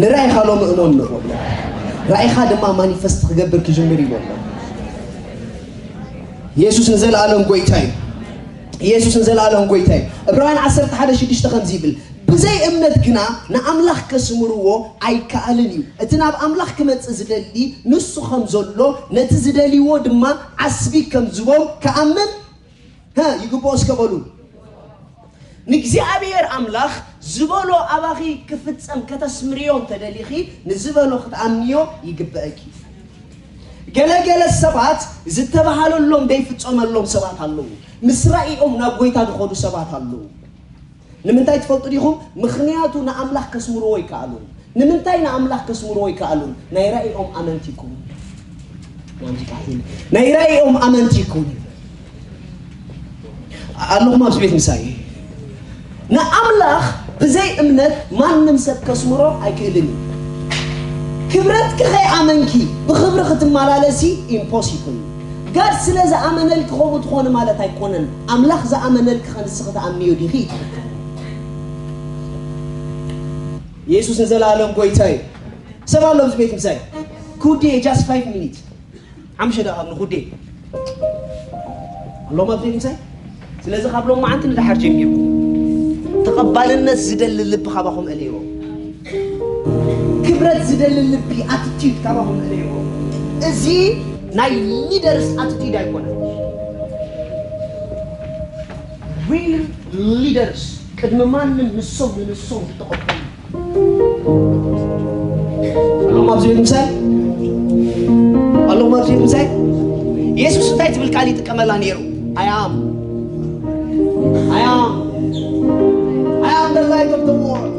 ንራኢኻ ሎም እመኖ በሎ ራኢኻ ድማ ማኒፈስት ክገብር ክጅምር እዩ በሎ የሱስ ንዘለኣለም ጎይታ እዩ የሱስ ንዘለኣለም ጎይታ እዩ ዕብራውያን ዓሰርተ ሓደ ሽዱሽተ ከምዚ ይብል ብዘይ እምነት ግና ንኣምላኽ ከስምርዎ ኣይከኣልን እዩ እቲ ናብ ኣምላኽ ክመጽእ ዝደሊ ንሱ ከም ዘሎ ነቲ ዝደልይዎ ድማ ዓስቢ ከም ዝቦም ክኣምን ይግብኦ እስከ በሉ ንእግዚኣብሔር ኣምላኽ ዝበሎ ኣባኺ ክፍጸም ከተስምርዮ እንተደሊኺ፣ ንዝበሎ ክትኣምንዮ ይግበእኪ። ገለ ገለ ሰባት ዝተባሃለሎም ዘይፍጸመሎም ሰባት ኣለዉ። ምስ ራእዮም ናብ ጎይታ ዝኸዱ ሰባት ኣለዉ። ንምንታይ ትፈልጡ ዲኹም? ምኽንያቱ ንኣምላኽ ከስምርዎ ይከኣሉን። ንምንታይ ንኣምላኽ ከስምርዎ ይከኣሉን? ናይ ራእዮም ኣመንቲ ይኩኑ። ናይ ራእዮም ኣመንቲ ይኩኑ። ኣለኹም ኣብዚ ቤት ምሳይ። ንኣምላኽ ብዘይ እምነት ማንም ሰብ ከስምሮ ኣይክእልን እዩ። ክብረትኪ ከይኣመንኪ ብኽብሪ ክትመላለሲ ኢምፖሲብል። ጋድ ስለ ዝኣመነልኪ ከምኡ ትኾኒ ማለት ኣይኮነን። ኣምላኽ ዝኣመነልኪ ከንስኺ ትኣምንዮ ዲኺ? ኢየሱስ ንዘለኣለም ጎይታ እዩ። ሰብ ኣሎ ኣብዚ ቤት ምሳይ? ኩዴ just five minutes ሓምሽተ ደቓቕ ንኹዴ ኣሎም ኣብዚ ቤት ምሳይ። ስለዚ ካብ ሎም መዓንቲ ንደሓር ጀሚርኩም ተቐባልነት ዝደሊ ልቢ ካባኹም እለይዎ። ክብረት ዝደሊ ልቢ ኣትቲዩድ ካባኹም እለይዎ። እዚ ናይ ሊደርስ ኣትቲዩድ ኣይኮነን። ሪል ሊደርስ ቅድሚ ማንም ንሶም ንንሶም ዝተቐበሉ ኣለኹም ኣብዚ ቤት ምሳይ? ኣለኹም ኣብዚ ቤት ምሳይ? ኢየሱስ እንታይ ትብል ቃል ይጥቀመላ ነይሩ? I am. I am. I am the light of the world.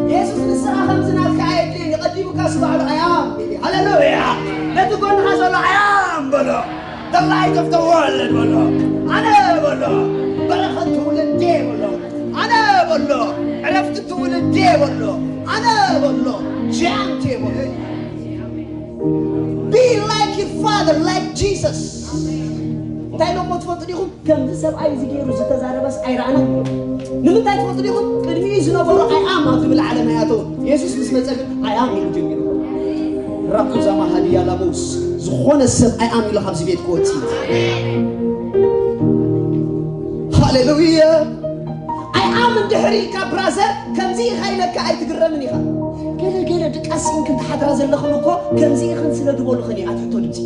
ኢየሱስ ንስኻ ከምዚ ናትካ ኣየድልየን። የቐዲሙካ ስባዕሉ I am። ሃሌሉያ። ነቲ ጎንኻ ዘሎ I am በሎ። The light of the world በሎ። ኣነ በሎ። በረኸት ትውልዴ በሎ። ኣነ በሎ። ዕረፍቲ ትውልዴ በሎ። ኣነ በሎ። ጃንቴ በሎ። Be like your father, like Jesus. እንታይ ኢሎሞ ትፈልጡ ዲኹም? ከምዚ ሰብኣይ እዚ ገይሩ ዝተዛረበስ ኣይረኣናን። ንምንታይ ትፈልጡ ዲኹም? ቅድሚኡ ዝነበሩ I am ኣብ ዝብል ዓለም ኣይኣተውን። የሱስ ምስ መጸ ግን I am ኢሉ ጀሚሩ። ራኩዛ ማሃድያ ላቦስ ዝኾነ ሰብ I am ኢሉ ካብዚ ቤት ክወጽእ እዩ። ሃሌሉያ። I am እንድሕር ኢልካ ብራዘር ከምዚ ኢኻ ኢለካ ኣይትግረምን ኢኻ። ገለ ገለ ድቃስ ኢንክን ትሓድራ ዘለኽን እኮ ከምዚ ኢኽን ስለ ዝበሉኽን እዩ ኣትሕቶ ድምፂ።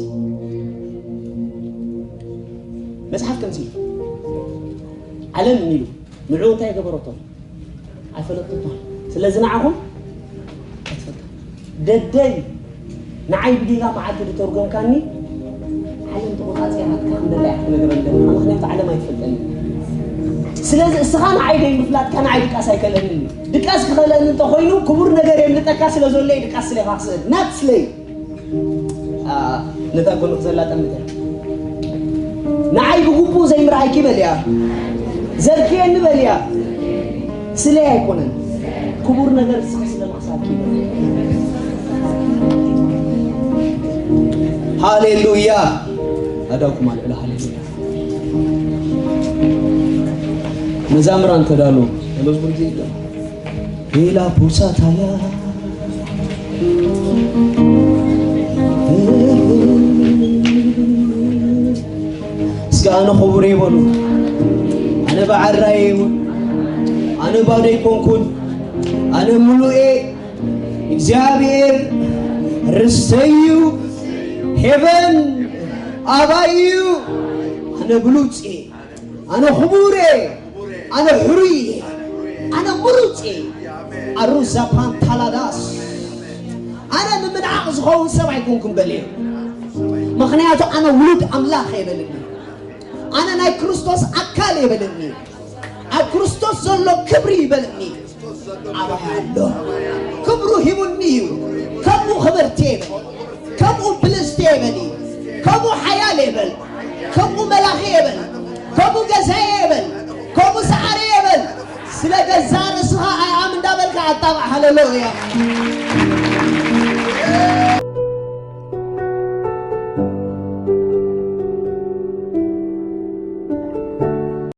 መጽሓፍ ከምዚ ኢሉ ዓለም ኢሉ ንዕኡ እንታይ ገበረቶም ኣይፈለጥኩ። ስለዚ ንዓኹም ኣይትፈልጡ። ደደይ ንዓይ ብጌጋ መዓልቲ ዝተርጎምካኒ ዓለም ተቆጻጺራትካ ከም ደላ እያ ክትነግረኒ ዘለኻ፣ ምኽንያቱ ዓለም ኣይትፈልጠኒ። ስለዚ እስኻ ንዓይ ደይ ምፍላጥካ ንዓይ ድቃስ ኣይከለንን እዩ። ድቃስ ክኸለኒ እንተኾይኑ ክቡር ነገር የምልጠካ ስለ ዘሎ እዩ ድቃስ ስለኻ ክስእል ናት ስለይ ነታ ጎንኺ ዘላ ጠምተ ንዓይ ብግቡእ ዘይምርኣይኪ በልያ፣ ዘርክየኒ በልያ። ስለይ ኣይኮነን ክቡር ነገር እስኺ ስለ ምኽሳብኪ። ሃሌሉያ። ኣዳኩም ኣልዕሎ ሃሌሉያ። መዛምራን ተዳሉ መዝሙር ጊዜ የለም። ሌላ ቦታ ታያ እስከ ኣነ ኽቡር እየ በሉ። ኣነ በዓራይ እየ በሉ። ኣነ ባዶ ኣይኮንኩን። ኣነ ሙሉእ እየ። እግዚኣብሔር ርስተይ እዩ። ሄቨን ኣባይ እዩ። ኣነ ብሉፅ እየ። ኣነ ኽቡር እየ። ኣነ ሕሩይ እየ። ኣነ ምሩፅ እየ። ኣሩዛ ፓንታላዳስ ኣነ ንምንዓቕ ዝኸውን ሰብ ኣይኮንኩን በልየ። ምኽንያቱ ኣነ ውሉድ ኣምላኽ እየ በልኒ። ኣነ ናይ ክርስቶስ ኣካል እየ በልኒ። ኣብ ክርስቶስ ዘሎ ክብሪ ይበልኒ። ኣባይ ኣሎ። ክብሩ ሂቡኒ እዩ። ከምኡ ክብርቲ እየ በል። ከምኡ ብልጽቲ እየ በል። ከምኡ ሓያል እየ በል። ከምኡ መላኺ እየ በል። ከምኡ ገዛኢ እየ በል። ከምኡ ሰዓሪ እየ በል። ስለ ገዛ ርእስኻ ኣይ ኣም እንዳበልካ ኣጣቕዕ። ሃሌሉያ።